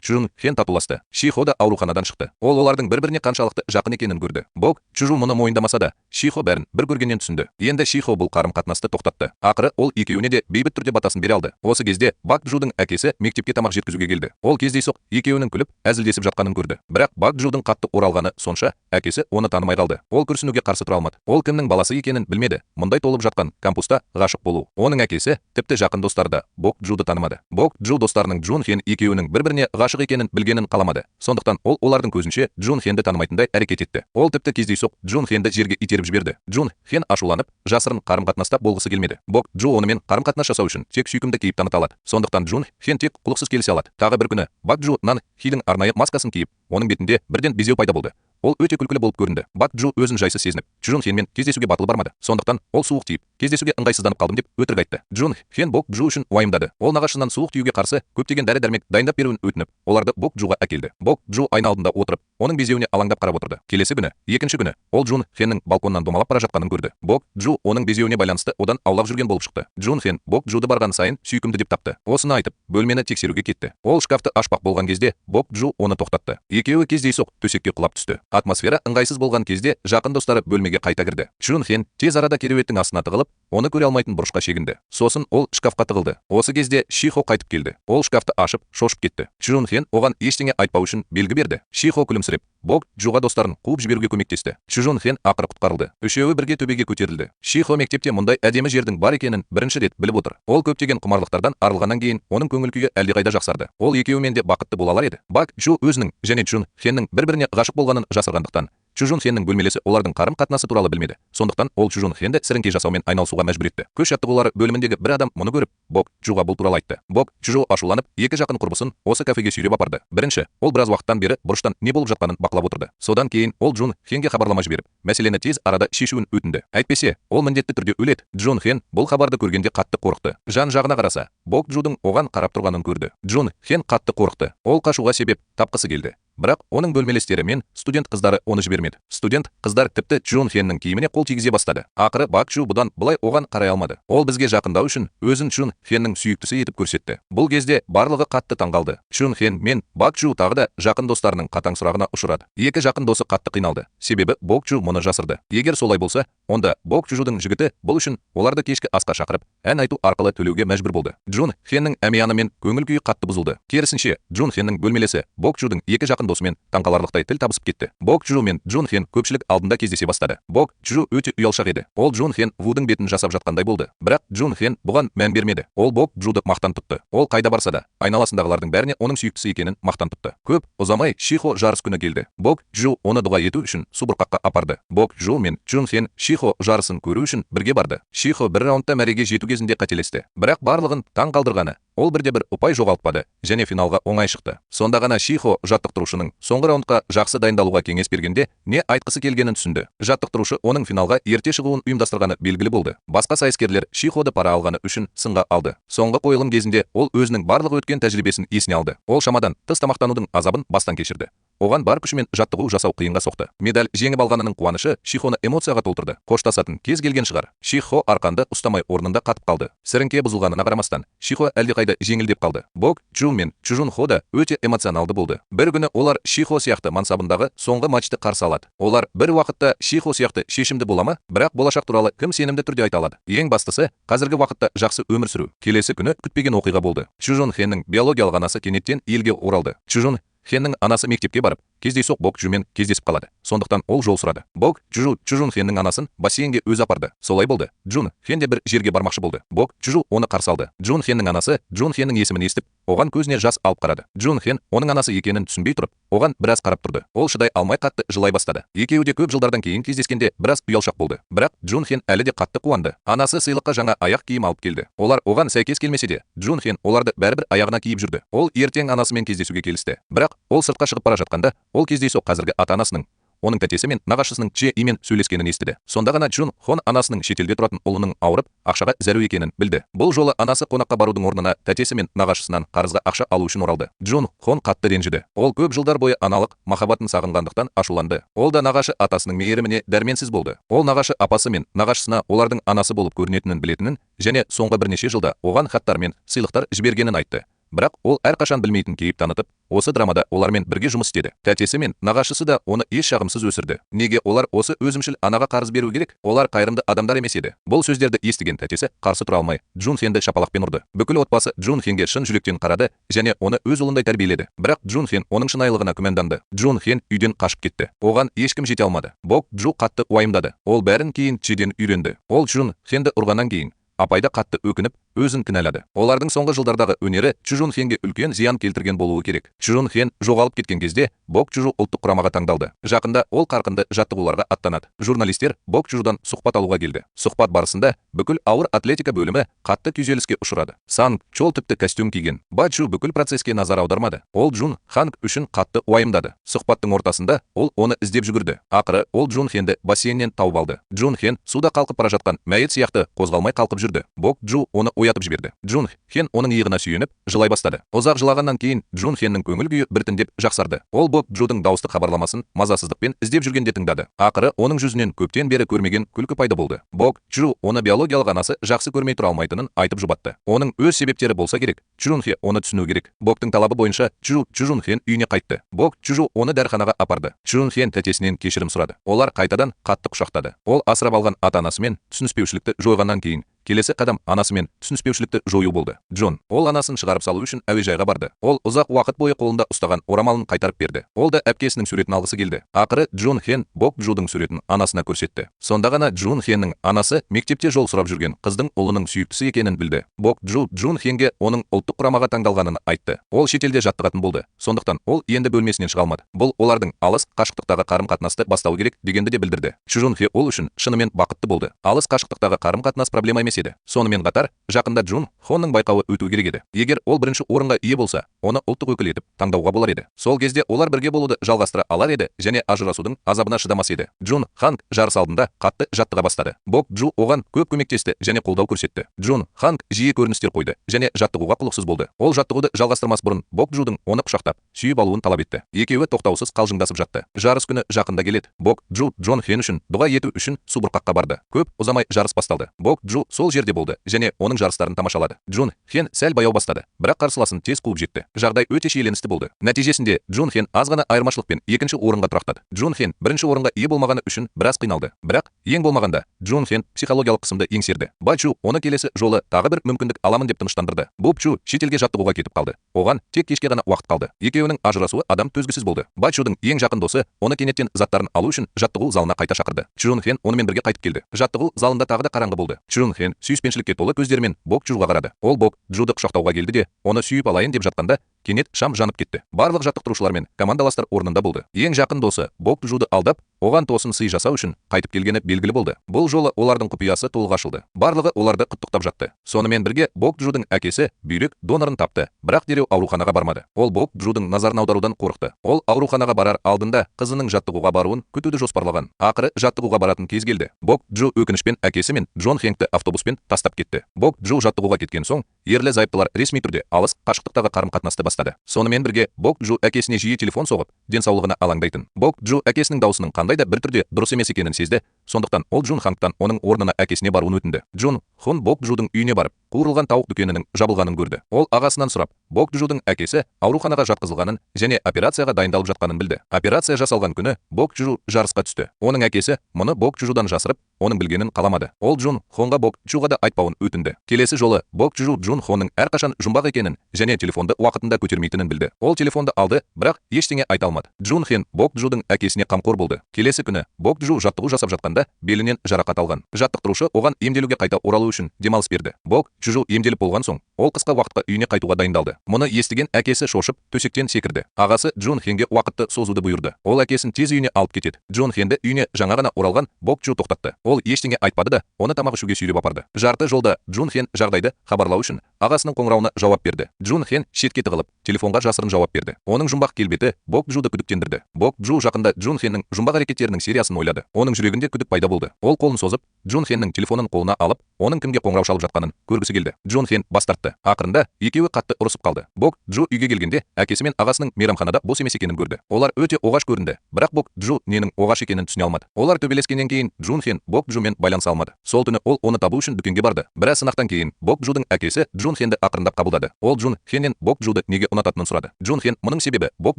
Speaker 2: Джун Хен татуласты. Шихо да ауруханадан шықты. Ол олардың бір-біріне қаншалықты жақын екенін көрді. Бок Джу мұны мойындамаса да, Шихо бәрін бір көргеннен түсінді. Енді Шихо бұл қарым-қатынасты тоқтатты. Ақыры ол екеуіне де бейбіт түрде батасын бере алды. Осы кезде Бак Джудың әкесі мектепке тамақ жеткізуге келді. Ол кездейсоқ екеуінің күліп, әзілдесіп жатқанын көрді. Бірақ Бак Джудың қатты оралғаны сонша, әкесі оны танымай қалды. Ол күрсінуге қарсы тұра алмады. Ол кімнің баласы екенін білмеді. Мұндай толып жатқан кампуста ғашық болу. Оның әкесі, тіпті жақын достары да Бок Джуды танымады. Бок Джу достарының Джун Хен екеуінің бір-біріне ғашық екенін білгенін қаламады. Сондықтан ол олардың көзінше Джун Хенді танымайтындай әрекет етті. Ол тіпті кездейсоқ Джун Хенді жерге итеріп жіберді. Джун Хен ашуланып, жасырын қарым-қатынаста болғысы келмеді. Бок Джу онымен қарым-қатынас жасау үшін тек сүйкімді кейіп таныта алады. Сондықтан Джун Хен тек құлықсыз келісе алады. Тағы бір күні Бак Джу Нан Хидің арнайы маскасын киіп, оның бетінде бірден безеу пайда болды. Ол өте күлкілі болып көрінді. Бак Джу өзін жайсыз сезініп, Чжун Хенмен кездесуге батылы бармады. Сондықтан ол суық тиіп, кездесуге ыңғайсызданып қалдым деп өтірік айтты. Джун Хен Бок Джу үшін уайымдады. Ол нағашысынан суық тиюге қарсы көптеген дәрі-дәрмек дайындап беруін өтініп, оларды Бок Джуға әкелді. Бок Джу айна алдында отырып, оның безеуіне алаңдап қарап отырды. Келесі күні, екінші күні, ол Джун Хеннің балконнан домалап бара жатқанын көрді. Бок Джу оның безеуіне байланысты одан аулақ жүрген болып шықты. Джун Хен Бок Джуды барған сайын сүйкімді деп тапты. Осыны айтып, бөлмені тексеруге кетті. Ол шкафты ашпақ болған кезде Бок Джу оны тоқтатты. Екеуі кездейсоқ төсекке құлап түсті. Атмосфера ыңғайсыз болған кезде жақын достары бөлмеге қайта кірді. Чжун Хен тез арада кереуеттің астына тығылып, оны көре алмайтын бұрышқа шегінді. Сосын ол шкафқа тығылды. Осы кезде Шихо қайтып келді. Ол шкафты ашып, шошып кетті. Чжун Хен оған ештеңе айтпау үшін белгі берді. Шихо күлімсіреп, Бок Джуға достарын қуып жіберуге көмектесті. Чжун Хен ақыры құтқарылды. Үшеуі бірге төбеге көтерілді. Шихо мектепте мұндай әдемі жердің бар екенін бірінші рет біліп отыр. Ол көптеген құмарлықтардан арылғаннан кейін оның көңіл күйі әлдеқайда жақсарды. Ол екеуімен де бақытты бола алар еді. Бак Джу өзінің және Чжун Хеннің бір-біріне ғашық болғанын жасырғандықтан Чжун Хеннің бөлмелесі олардың қарым-қатынасы туралы білмеді. Сондықтан ол Чжун Хенді сіріңке жасаумен айналысуға мәжбүр етті. Күш жаттығулары бөліміндегі бір адам мұны көріп, Бок Джуға бұл туралы айтты. Бок Джу ашуланып, екі жақын құрбысын осы кафеге сүйреп апарды. Бірінші, ол біраз уақыттан бері бұрыштан не болып жатқанын бақылап отырды. Содан кейін ол Джун Хенге хабарлама жіберіп, мәселені тез арада шешуін өтінді. Әйтпесе, ол міндетті түрде өледі. Джун Хен бұл хабарды көргенде қатты қорықты. Жан жағына қараса, Бок Джудың оған қарап тұрғанын көрді. Джун Хен қатты қорықты. Ол қашуға себеп тапқысы келді. Бірақ оның бөлмелестері мен студент қыздары оны жібермеді. Студент қыздар тіпті Чжун Хеннің киіміне қол тигізе бастады. Ақыры Бак Джу бұдан былай оған қарай алмады. Ол бізге жақындау үшін өзін Чжун Хеннің сүйіктісі етіп көрсетті. Бұл кезде барлығы қатты таңғалды. Чжун Хен мен Бак Джу тағы да жақын достарының қатаң сұрағына ұшырады. Екі жақын досы қатты қиналды. Себебі Бок Джу мұны жасырды. Егер солай болса, онда Бок Джудың жігіті бұл үшін оларды кешкі асқа шақырып, ән айту арқылы төлеуге мәжбүр болды. Джун Хеннің әмияны мен көңіл күйі қатты бұзылды. Керісінше, Джун Хеннің бөлмелесі Бок Джудың екі жақын досымен таңқаларлықтай тіл табысып кетті. Бок Джу мен Джун Хен көпшілік алдында кездесе бастады. Бок Джу өте ұялшақ еді. Ол Джун Хен Вудың бетін жасап жатқандай болды. Бірақ Джун Хен бұған мән бермеді. Ол Бок Джуды мақтан тұтты. Ол қайда барса да, айналасындағылардың бәріне оның сүйіктісі екенін мақтан тұтты. Көп ұзамай Шихо жарыс күні келді. Бок Джу оны дұға ету үшін субұрқаққа апарды. Бок Джу мен Джун Хен Шихо жарысын көру үшін бірге барды. Шихо бір раундта мәреге жету кезінде қателесті. Бірақ барлығын таң қалдырғаны, ол бірде бір ұпай жоғалтпады және финалға оңай шықты. Сонда ғана Шихо жаттықтырушының соңғы раундқа жақсы дайындалуға кеңес бергенде не айтқысы келгенін түсінді. Жаттықтырушы оның финалға ерте шығуын ұйымдастырғаны белгілі болды. Басқа сайыскерлер Шиходы пара алғаны үшін сынға алды. Соңғы қойылым кезінде ол өзінің барлық өткен тәжірибесін есіне алды. Ол шамадан тыс тамақтанудың азабын бастан кешірді. Оған бар күшімен жаттығу жасау қиынға соқты. Медаль жеңіп алғанының қуанышы Шихоны эмоцияға толтырды. Қоштасатын кез келген шығар. Шихо арқанды ұстамай орнында қатып қалды. Сіріңке бұзылғанына қарамастан, Шихо әлдеқайда жеңілдеп қалды. Бок Джу мен Чжун Хо да өте эмоционалды болды. Бір күні олар Шихо сияқты мансабындағы соңғы матчты қарсы алады. Олар бір уақытта Шихо сияқты шешімді бола ма? Бірақ болашақ туралы кім сенімді түрде айта алады? Ең бастысы, қазіргі уақытта жақсы өмір сүру. Келесі күні күтпеген оқиға болды. Чжун Хеннің биологиялық анасы кенеттен елге оралды. Чжун Хеннің анасы мектепке барып, кездейсоқ Бок Джумен кездесіп қалады. Сондықтан ол жол сұрады. Бок Джу Чжун Хеннің анасын бассейнге өзі апарды. Солай болды. Джун Хен де бір жерге бармақшы болды. Бок Джу оны қарсы алды. Джун Хеннің анасы Джун Хеннің есімін естіп, оған көзіне жас алып қарады. Джун Хен оның анасы екенін түсінбей тұрып, оған біраз қарап тұрды. Ол шыдай алмай қатты жылай бастады. Екеуі де көп жылдардан кейін кездескенде біраз ұялшақ болды. Бірақ Джун Хен әлі де қатты қуанды. Анасы сыйлыққа жаңа аяқ киім алып келді. Олар оған сәйкес келмесе де, Джун Хен оларды бәрібір аяғына киіп жүрді. Ол ертең анасымен кездесуге келісті. Бірақ ол сыртқа шығып бара жатқанда, ол кездейсоқ қазіргі ата-анасының, оның тәтесі мен нағашысының Че Имен сөйлескенін естіді. Сонда ғана Джун Хон анасының шетелде тұратын ұлының ауырып, ақшаға зәру екенін білді. Бұл жолы анасы қонаққа барудың орнына тәтесі мен нағашысынан қарызға ақша алу үшін оралды. Джун Хон қатты ренжіді. Ол көп жылдар бойы аналық махаббатын сағынғандықтан ашуланды. Ол да нағашы атасының мейіріміне дәрменсіз болды. Ол нағашы апасы мен нағашысына олардың анасы болып көрінетінін білетінін және соңғы бірнеше жылда оған хаттар мен сыйлықтар жібергенін айтты. Бірақ ол әрқашан білмейтін кейіп танытып, осы драмада олармен бірге жұмыс істеді. Тәтесі мен нағашысы да оны еш жағымсыз өсірді. Неге олар осы өзімшіл анаға қарыз беру керек? Олар қайырымды адамдар емес еді. Бұл сөздерді естіген тәтесі қарсы тұра алмай, Джун Хенді шапалақпен ұрды. Бүкіл отбасы Джун Хенге шын жүректен қарады және оны өз ұлындай тәрбиеледі. Бірақ Джун Хен оның шынайылығына күмәнданды. Джун Хен үйден қашып кетті. Оған ешкім жете алмады. Бок Джу қатты уайымдады. Ол бәрін кейін Чеден үйренді. Ол Джун Хенді ұрғаннан кейін апайда қатты өкініп, өзін кінәлады. Олардың соңғы жылдардағы өнері Чжун Хенге үлкен зиян келтірген болуы керек. Чжун Хен жоғалып кеткен кезде Бок Чжу ұлттық құрамаға таңдалды. Жақында ол қарқынды жаттығуларға аттанады. Журналистер Бок Чжудан сұхбат алуға келді. Сұхбат барысында бүкіл ауыр атлетика бөлімі қатты күйзеліске ұшырады. Сан Чол тіпті костюм киген. Ба Чжу бүкіл процеске назар аудармады. Ол Джун Ханг үшін қатты уайымдады. Сұхбаттың ортасында ол оны іздеп жүгірді. Ақыры ол Джун Хенді бассейннен тауып алды. Джун Хен суда қалқып бара жатқан мәйіт сияқты қозғалмай қалқып жүрді. Бок Джу оны оятып жіберді. Джун Хен оның иығына сүйеніп, жылай бастады. Ұзақ жылағаннан кейін Джун Хеннің көңіл күйі біртіндеп жақсарды. Ол Бок Джудың дауыстық хабарламасын мазасыздықпен іздеп жүргенде тыңдады. Ақыры оның жүзінен көптен бері көрмеген күлкі пайда болды. Бок Джу оны биологиялық анасы жақсы көрмей тұра алмайтынын айтып жұбатты. Оның өз себептері болса керек. Чжун Хе оны түсіну керек. Боктың талабы бойынша Чжу Чжун Хен үйіне қайтты. Бок Чжу оны дәріханаға апарды. Чжун Хен тәтесінен кешірім сұрады. Олар қайтадан қатты құшақтады. Ол асырап алған ата-анасымен түсініспеушілікті жойғаннан кейін келесі қадам анасымен түсініспеушілікті жою болды. Джон, ол анасын шығарып салу үшін әуежайға барды. Ол ұзақ уақыт бойы қолында ұстаған орамалын қайтарып берді. Ол да әпкесінің суретін алғысы келді. Ақыры Джун Хен Бок Джудың суретін анасына көрсетті. Сонда ғана Джун Хеннің анасы мектепте жол сұрап жүрген қыздың ұлының сүйіктісі екенін білді. Бок Джу Джун Хенге оның ұлттық құрамаға таңдалғанын айтты. Ол шетелде жаттығатын болды. Сондықтан ол енді бөлмесінен шыға алмады. Бұл олардың алыс қашықтықтағы қарым-қатынасты бастау керек дегенді де білдірді. Чжун Хе ол үшін шынымен бақытты болды. Алыс қашықтықтағы қарым-қатынас проблема емес еді. Сонымен қатар, жақында Джун Хонның байқауы өту керек еді. Егер ол бірінші орынға ие болса, оны ұлттық өкіл етіп таңдауға болар еді. Сол кезде олар бірге болуды жалғастыра алар еді және ажырасудың азабына шыдамас еді. Джун Ханг жарыс алдында қатты жаттыға бастады. Бок Джу оған көп көмектесті және қолдау көрсетті. Джун Ханг жиі көріністер қойды және жаттығуға құлықсыз болды. Ол жаттығуды жалғастырмас бұрын Бок Джудың оны құшақтап, сүйіп алуын талап етті. Екеуі тоқтаусыз қалжыңдасып жатты. Жарыс күні жақында келеді. Бок Джу Джон Хен үшін дұға ету үшін субұрқаққа барды. Көп ұзамай жарыс басталды. Бок Джу сол жерде болды және оның жарыстарын тамашалады. Джун Хен сәл баяу бастады, бірақ қарсыласын тез қуып жетті. Жағдай өте шиеленісті болды. Нәтижесінде Джун Хен аз ғана айырмашылықпен екінші орынға тұрақтады. Джун Хен бірінші орынға ие болмағаны үшін біраз қиналды. Бірақ ең болмағанда Джун Хен психологиялық қысымды еңсерді. Бачу оны келесі жолы тағы бір мүмкіндік аламын деп тыныштандырды. Бопчу шетелге жаттығуға кетіп қалды. Оған тек кешке ғана уақыт қалды. Екеуінің ажырасуы адам төзгісіз болды. Бачудың ең жақын досы оны кенеттен заттарын алу үшін жаттығу залына қайта шақырды. Чжун Хен онымен бірге қайтып келді. Жаттығу залында тағы да қараңғы болды. Чжун Хен сүйіспеншілікке толы көздерімен Бок Чжуға қарады. Ол Бок Чжуды құшақтауға келді де, оны сүйіп алайын деп жатқанда кенет шам жанып кетті. Барлық жаттықтырушылар мен командаластар орнында болды. Ең жақын досы Бок Чжуды алдап, оған тосын сый жасау үшін қайтып келгені белгілі болды. Бұл жолы олардың құпиясы толық ашылды. Барлығы оларды құттықтап жатты. Сонымен бірге Бок Чжудың әкесі бүйрек донорын тапты, бірақ дереу ауруханаға бармады. Ол Бок Чжудың назарын аударудан қорықты. Ол ауруханаға барар алдында қызының жаттығуға баруын күтуді жоспарлаған. Ақыры жаттығуға баратын кез келді. Бок Чжу өкінішпен әкесі мен Джон Хенкті автобуспен тастап кетті. Бок Чжу жаттығуға кеткен соң, ерлі зайыптылар ресми түрде алыс қашықтықтағы қарым-қатынасты бастады. Сонымен бірге Бок Чжу әкесіне жиі телефон соғып, денсаулығына алаңдайтын. Бок Чжу әкесінің даусының қандай да бір түрде дұрыс емес екенін сезді, сондықтан ол Джун Хангтан оның орнына әкесіне баруын өтінді. Джун Хон Бок Чжудың үйіне барып, қуырылған тауық дүкенінің жабылғанын көрді. Ол ағасынан сұрап, Бок Чжудың әкесі ауруханаға жатқызылғанын және операцияға дайындалып жатқанын білді. Операция жасалған күні Бок Чжу жарысқа түсті. Оның әкесі мұны Бок Чжудан жасырып, оның білгенін қаламады. Ол Джун Хонға Бок Чжуға да айтпауын өтінді. Келесі жолы Бок Чжу Джун Хонның әрқашан жұмбақ екенін және телефонды уақытында көтермейтінін білді. Ол телефонды алды, бірақ ештеңе айта алмады. Джун Хен Бок Чжудың әкесіне қамқор болды. Келесі күні Бок Чжу жаттығу жасап жатқанда белінен жарақат алған. Жаттықтырушы оған емделуге қайта оралу үшін демалыс берді. Бок Чжу емделіп болған соң, ол қысқа уақытқа үйіне қайтуға дайындалды. Мұны естіген әкесі шошып, төсектен секірді. Ағасы Джун Хенге уақытты созуды бұйырды. Ол әкесін тез үйіне алып кетеді. Джун Хенді үйіне жаңа ғана оралған Бок Чжу тоқтатты. Ол ештеңе айтпады да, оны тамақ ішуге сүйреп апарды. Жарты жолда Джун Хен жағдайды хабарлау үшін ағасының қоңырауына жауап берді. Джун Хен шетке тығылып, телефонға жасырын жауап берді. Оның жұмбақ келбеті Бок Чжуды күдіктендірді. Бок Чжу жақында Джун Хеннің жұмбақ әрекеттерінің сериясын ойлады. Оның жүрегінде күдік пайда болды. Ол қолын созып, Джун Хеннің телефонын қолына алып, оның кімге қоңырау шалып жатқанын көргісі келді. Джун Хен бас тартты. Ақырында екеуі қатты ұрысып қалды. Бок Чжу үйге келгенде әкесі мен ағасының мейрамханада бос емес екенін көрді. Олар өте оғаш көрінді, бірақ Бок Чжу ненің оғаш екенін түсіне алмады. Олар төбелескеннен кейін Джун Хен Бок Чжумен байланыса алмады. Сол түні ол оны табу үшін дүкенге барды. Біраз сынақтан кейін Бок Чжудың әкесі Джун Хенді ақырындап қабылдады. Ол Джун Хеннен Бок Чжуды неге ұнататынын сұрады. Джун Хен мұның себебі Бок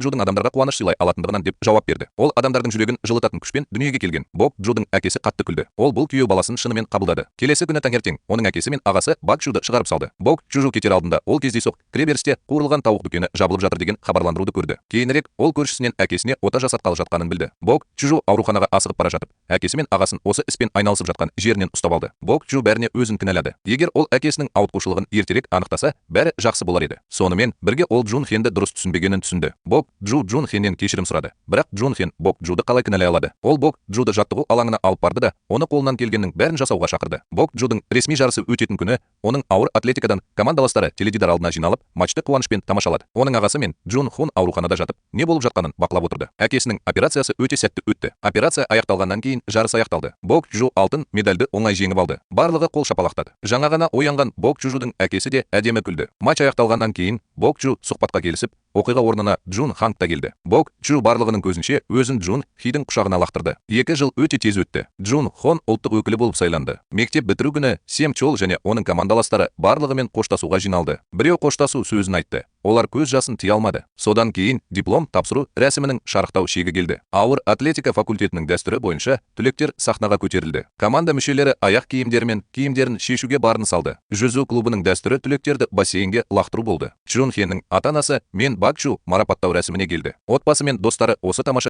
Speaker 2: Чжудың адамдарға қуаныш сыйлай алатындығынан деп жауап берді. Ол адамдардың жүрегін жылытатын күшпен дүниеге келген. Бок Чжудың әкесі қатты күлді. Ол бұл күйеу баласын шынымен қабылдады. Келесі күні таңертең оның әкесі мен ағасы Бок Чжуды шығарып салды. Бок Чжу кетер алдында ол кездейсоқ кіреберісте қуырылған тауық дүкені жабылып жатыр деген хабарландыруды көрді. Кейінірек ол көршісінен әкесіне ота жасатқалы жатқанын білді. Бок Чжу ауруханаға асығып бара жатып, әкесі мен ағасын осы іспен айналысып жатқан жерінен ұстап алды. Бок Чжу бәріне өзін кінәлады. Егер ол әкесінің ауытқушылығын ертерек анықтаса, бәрі жақсы болар еді. Сонымен бірге ол Джун Хенді дұрыс түсінбегенін түсінді. Бок Чжу Джун Хеннен кешірім сұрады. Бірақ Джун Хен Бок Чжуды қалай кінәлай алады? Ол Бок Чжуды жаттығу алаңына алып барды да, оны қолынан келгеннің бәрін жасауға шақырды. Бок Чжудың ресми жарысы өтетін күні оның ауыр атлетикадан командаластары теледидар алдына жиналып, матчты қуанышпен тамашалады. Оның ағасы мен Джун Хун ауруханада жатып, не болып жатқанын бақылап отырды. Әкесінің операциясы өте сәтті өтті. Операция аяқталғаннан кейін жарыс аяқталды. Бок Чжу алтын медальді оңай жеңіп алды. Барлығы қол шапалақтады. Жаңа ғана оянған Бок Чжудың әкесі де әдемі күлді. Матч аяқталғаннан кейін Бок Чжу сұхбатқа келісіп, оқиға орнына Джун Ханг та келді. Бок Чжу барлығының көзінше өзін Джун Хидің құшағына лақтырды. 2 жыл өте тез өтті. Джун Хон ұлттық өкілі болып сайланды. Мектеп бітіру күні Сем Чол және оның командаластары барлығымен қоштасуға жиналды. Біреу қоштасу сөзін айтты. Олар көз жасын тыя алмады. Содан кейін диплом тапсыру рәсімінің шарықтау шегі келді. Ауыр атлетика факультетінің дәстүрі бойынша түлектер сахнаға көтерілді. Команда мүшелері аяқ киімдері мен киімдерін шешуге барын салды. Жүзу клубының дәстүрі түлектерді бассейнге лақтыру болды. Чжун Хеннің ата-анасы мен Бак Чжу марапаттау рәсіміне келді. Отбасы мен достары осы тамаша